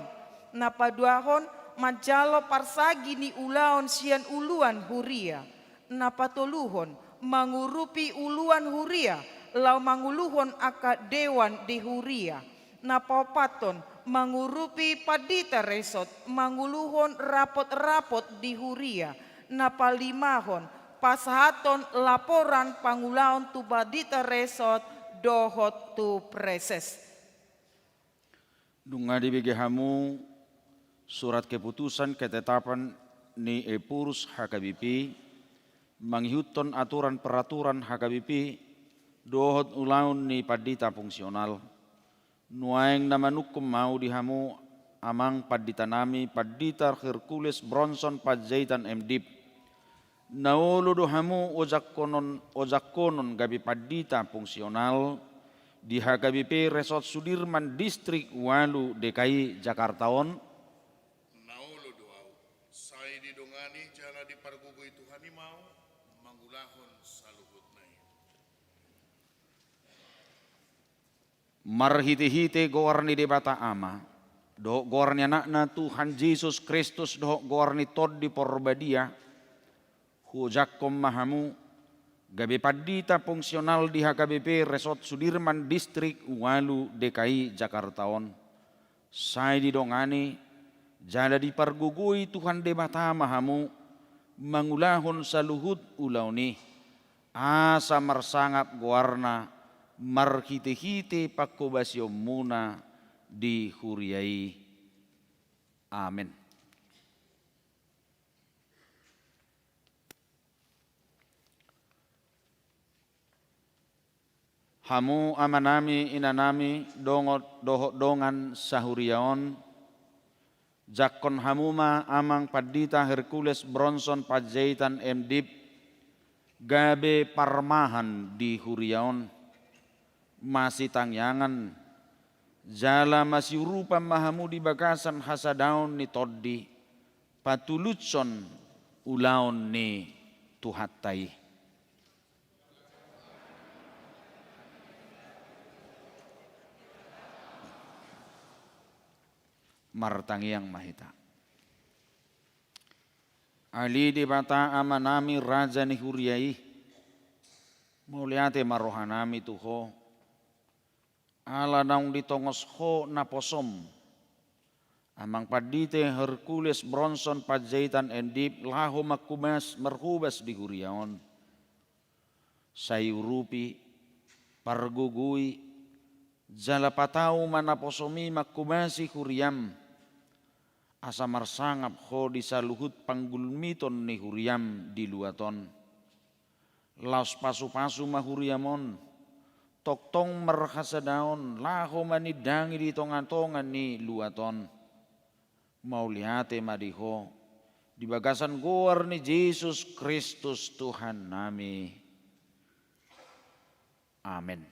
Na paduahon, manjalo parsagi ni ulaon sian uluan huria. Na patoluhon, mangurupi uluan huria laho manguluhon angka dewan di huria. Na paopathon, mangurupi pandita resort manguluhon rapot-rapot di huria. Na palimahon, pasahathon laporan pangulaon tu pandita resort dohot tu preses. Nunga dibege hamu surat keputusan ketetapan ni Ephorus H K B P, mangihuthon aturan peraturan H K B P, dohot ulaon ni pandita fungsional. Nuaeng na manungkun ma ahu di hamu, amang panditanami, Pandita Hercules Bronson Panjaitan, M.Div. Na olo do hamu ojakkonon, ojakkonon gabe pandita fungsional di H K B P Resort Sudirman Distrik ualu D K I Jakarta on? Na olo do ahu. Sai didongani jala dipargogoi Tuhan i ma ahu mangulahon saluhutna i. Marhitehite goar ni Debata Ama, dohot goar ni Anakna Tuhan Jesus Kristus, dohot goar ni Tondi Porbadia, huojakhon ma hamu gabe pandita fungsional di H K B P Resort Sudirman Distrik ualu D K I Jakarta on. Sai didongani jala dipargogoi Tuhan Debata ma hamu mangulahon saluhut ulaon i, asa marsangap goarna marhitehite panghobasionmuna di huria i. Amen. Hamu amanami, inanami, dongot dohot dongan sahuria on, jangkon hamu ma Amang Pandita Hercules Bronson Panjaitan, M.Div, gabe parmahan di huria on. Masitangiangan jala masiurupan ma hamu di bagasan hasadaon ni Tondi, patulushon ulaon ni Tuhanta i. Martangiang ma hita. Ale Debata Amanami, Raja ni huria i, Mauliate ma rohanami tu Ho, ala naung ditongos Ho naposoM, Amang Pandita Hercules Bronson Panjaitan N Div, laho mangkubas, marhobas di huria on. Sai urupi, pargogoi, jala patau ma naposoMi mangkubasi huriaM, asa marsangap Ho di saluhut panggulmiton ni huriaM di luat on. Laos pasupasu ma huriaM on, tongtong marhasadaon, laho manindangi di tongatonga ni luat on. Mauliate ma di Ho, di bagasan goar ni Jesus Kristus Tuhannami. Amen.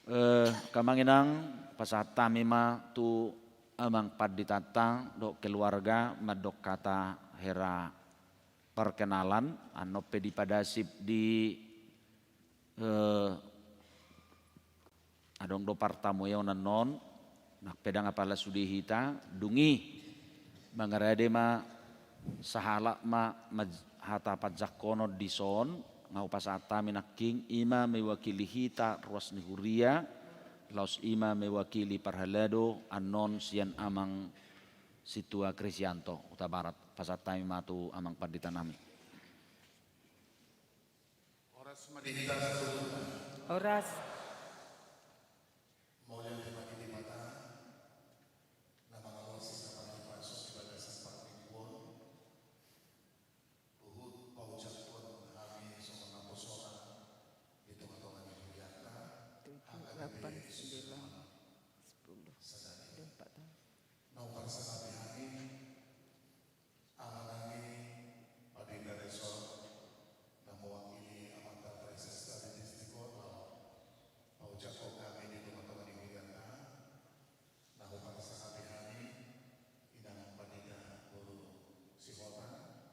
Eh, angka amang inang, pasahat hami ma tu Amang Panditanta dohot keluarga mandok hata hera perkenalan, annon pe dipadasip di, eh, adong do partamueon annon, nang pe ndang apala sude hita, dung i mangarade ma sahalak ma, ma hata panjangkonon dison, nga hupasahat hami nangkin, i ma mewakili hita ruas ni huria, laos i ma mewakili parhalado annon sian Amang Sintua Krisianto Hutabarat. Pasahat hami ma tu Amang Panditanami. Horas ma di hita saluhutna. Horas. Mauliate ma di Debata na mangalusi hita pangidoan di bagasan parmingguon. Huhut paujak hami songon naposona di tongatonga ni hurianta. Tujuh, delapan, sembilan, sepuluh. Sada i. Empat tahun. Naung parsangap hami Amanami Pandita Resort, na mewakili Amanta Praeses Distrik Kota, paujak hami di tongatonga ni hurianta, na hupasangapi hami, Inang Pandita Boru Sihotang,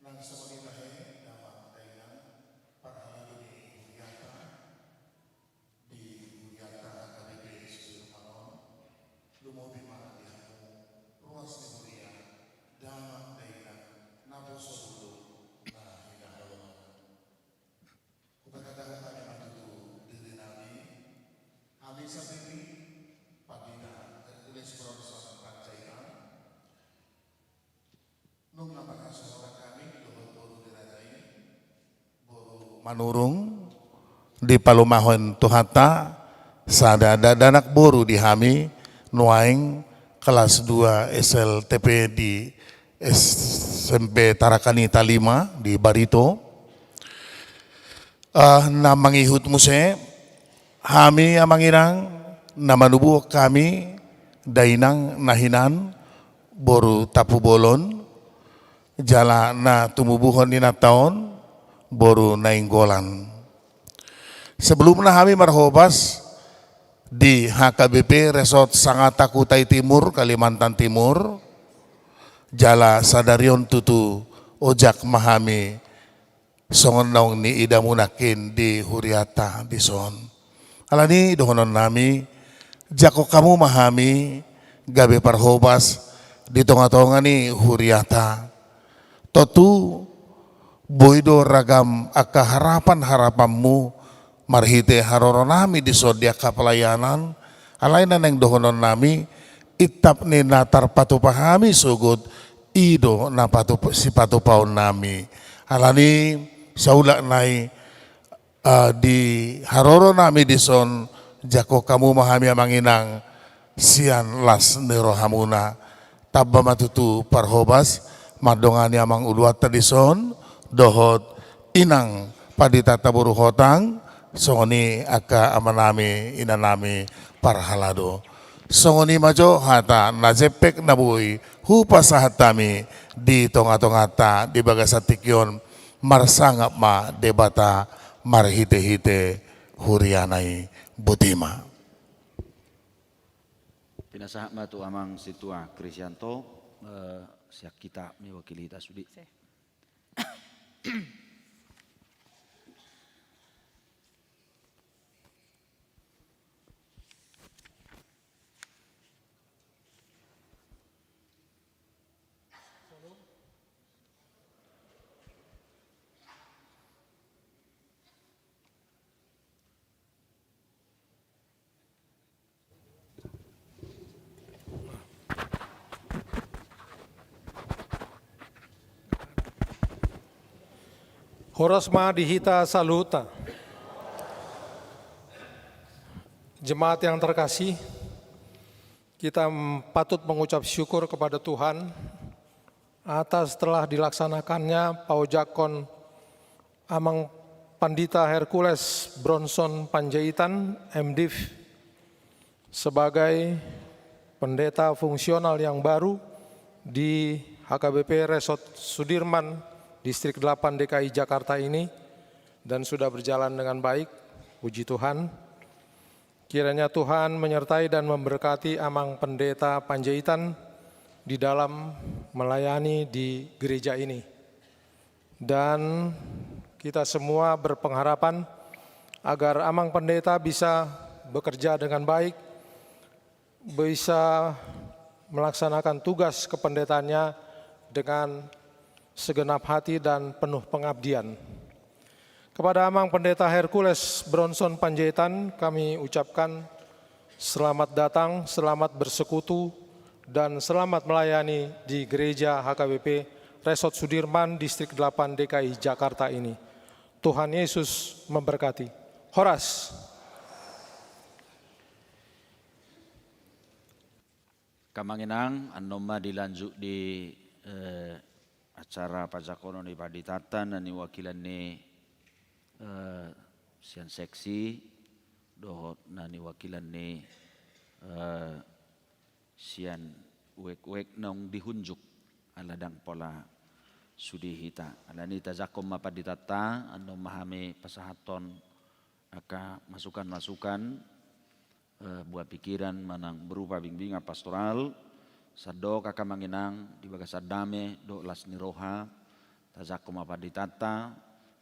nang songon i tahe, damang dainang, parhalado ni hurianta, di hurianta H K B P Sudirman on, lumobi ma di hamu ruas ni huria, damang dainang, naposo bolon, na hinaholongan. Hupatangkas hami ma tutu dirinami, hami sandiri, Pandita Hercules Bronson Panjaitan, nunga marhasohotan hami dohot boru di raja i, boru Manurung, dipalumahon Tuhanta sada dakdanak boru di hami, nuaeng kelas dua S L T P di S M P Tarakanita lima di Barito. Ah, na mangihut muse, hami amang inang, na manubuhon hami, dainang na hinan, boru Tampubolon, jala na tumubuhon inanta on, boru Nainggolan. Sebelumna hami marhobas di H K B P Resort Sangatta Kutai Timur, Kalimantan Timur, jala sadari on tutu ojak ma hami songon naung niidamu nangkin di hurianta dison. Alani dohononnami, jangkon hamu ma hami gabe parhobas di tongatonga ni hurianta. Tontu boi do ragam angka harapan-harapanmu marhite haroronami dison di angka pelayanan, alai na naeng dohononnami, intap ni na tarpatupa hami sogot, i do na patup-, sipatupaonnami. Alani saulak nai, ah, di haroronami dison, jangkon hamu ma hami amang inang sian las ni rohamuna. Tamba ma tutu parhobas mandongani amang uluanta dison dohot Inang Pandita Taboru Hotang, songon i angka amanami, inanami parhalado. Songon i ma jo hata na jempek na boi hupasahat hami di tongatonganta di bagasan tingki on, marsangap ma Debata marhitehite huriana i. Boti ma. Pinasahat ma tu Amang Sintua Krisianto, eh, sian hita mewakili hita sude. Horas ma di hita saluhutna. Jemaat yang terkasih, kita patut mengucap syukur kepada Tuhan atas telah dilaksanakannya paojakhon Amang Pandita Hercules Bronson Panjaitan, M.Div, sebagai pendeta fungsional yang baru di H K B P Resort Sudirman, Distrik delapan D K I Jakarta ini, dan sudah berjalan dengan baik, puji Tuhan. Kiranya Tuhan menyertai dan memberkati Amang Pendeta Panjaitan di dalam melayani di gereja ini. Dan kita semua berpengharapan agar Amang Pendeta bisa bekerja dengan baik, bisa melaksanakan tugas kependetaannya dengan segenap hati dan penuh pengabdian. Kepada Amang Pendeta Hercules Bronson Panjaitan, kami ucapkan selamat datang, selamat bersekutu, dan selamat melayani di Gereja H K B P Resort Sudirman, Distrik delapan D K I Jakarta ini. Tuhan Yesus memberkati. Horas. Angka amang inang, annon ma dilanjut di, eh, acara pajakonon ni panditanta na niwakilan ni, eh, sian seksi dohot na niwakilan ni, eh, sian uek-uek naung dihunjuk, ala ndang pola sude hita. Alani i tajangkon ma panditanta, annon ma hami pasahathon angka masukan-masukan, eh, buah pikiran manang berupa bimbingan pastoral, sandok angka amang inang di bagasan dame dohot las ni roha, tajangkon ma panditanta,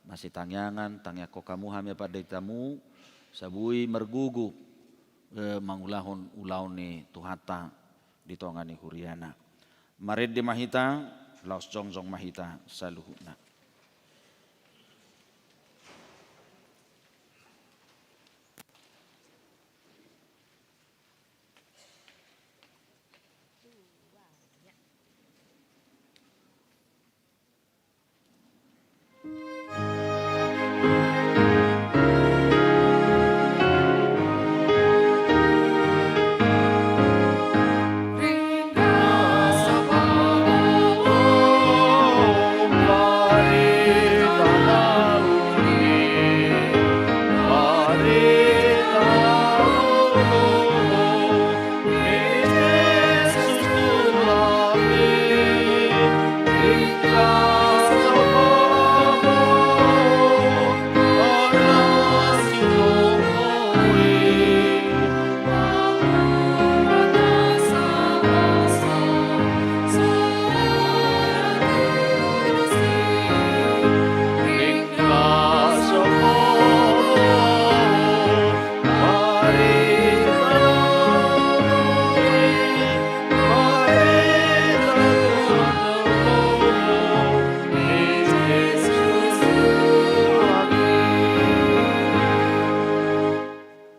masitangiangan, tangiangkon hamu hami panditamu, sabui margogo, eh, mangulahon ulaon ni Tuhanta di tonga ni huriana. Marende ma hita, laos jongjong ma hita saluhutna.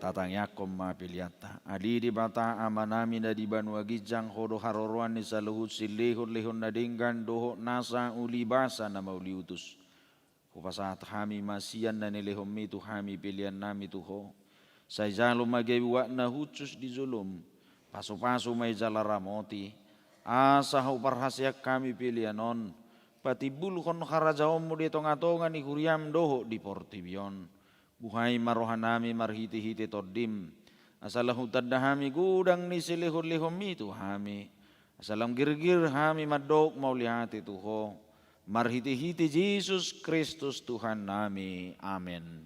Tatangiangkon ma peleanta. Ale Debata Amanami na di banua ginjang, Ho do haroroan ni saluhut silehon-lehon na denggan dohot nasa ulibasa na mauliutus. Hupasahat hami ma sian na nilehonmi tu hami peleannami tu Ho. Sai jalo ma gabe uap na hushus di jolom. Pasupasu ma i jala ramoti. Asa huparhaseang hami pelean on patimbulhon harajaonmu di tonga-tonga ni huriam dohot di portibi on. Buhai ma rohanami marhite-hite Tondim. Asa lam hutanda hami godang ni silehon-lehonmi tu hami. Asa lam girgir hami mandok mauliate tu Ho. Marhite-hite Jesus Kristus Tuhannami. Amen.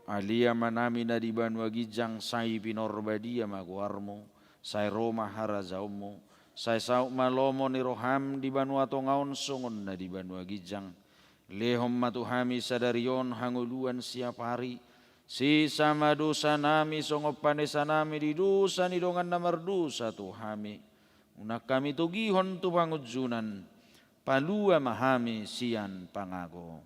Ale Amanami na di banua ginjang, sai pinarbadia ma goarMu, sai ro ma harajaonMu, sai saut ma lomo ni rohaM di banua tonga on songon na di banua ginjang. Lehon ma tu hami sadari on hangoluan siapari, sesa ma dosanami songon panesanami di dosa ni dongan na mardosa tu hami. Unang hami togihon tu pangunjunan, palua ma hami sian pangago.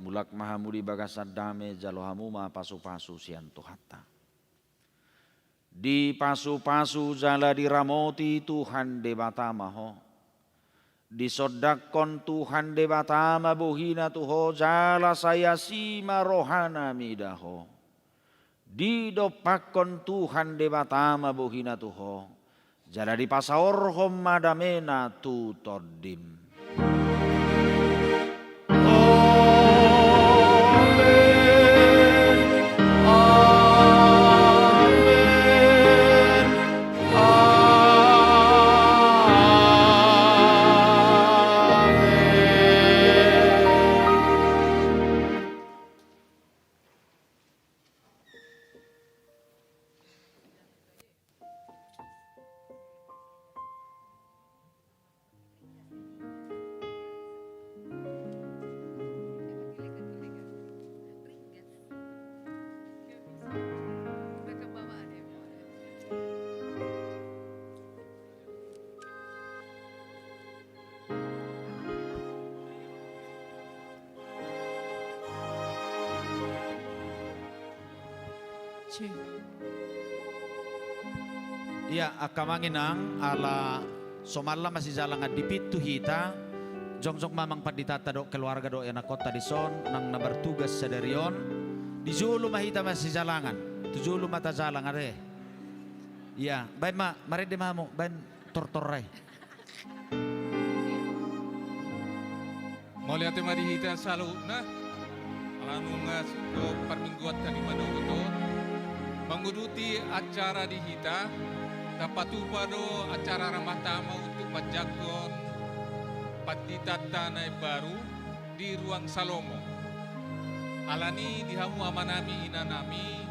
Mulak ma hamu di bagasan dame, jalo hamu ma pasupasu sian Tuhanta. Dipasupasu jala diramoti Tuhan Debata ma ho. Disondangkon Tuhan Debata ma bohiNa tu ho, jala sai asi ma rohaNa mida ho. Didompakkon Tuhan Debata ma bohiNa tu ho, jala dipasaorhon ma dameNa tu tondim. Amen. Amen. Amen. Ia, angka amang inang, ala somalna masijalangan di pintu hita, jongjong ma amang panditanta dohot keluarga dohot ianakhonta dison, nang na martugas sadari on, di jolo ma hita masijalangan, tu jolo ma tajalang ate. Ia, baen ma, marende ma hamu, baen tortor ai. Mauliate ma di hita saluhutna, ala nunga singkop parmingguanta di manogot on, manguduti acara di hita, tapatupa do acara Ramah Tamah untuk manjangkon panditanta na imbaru di ruang Salomo. Alani di hamu amanami inanami,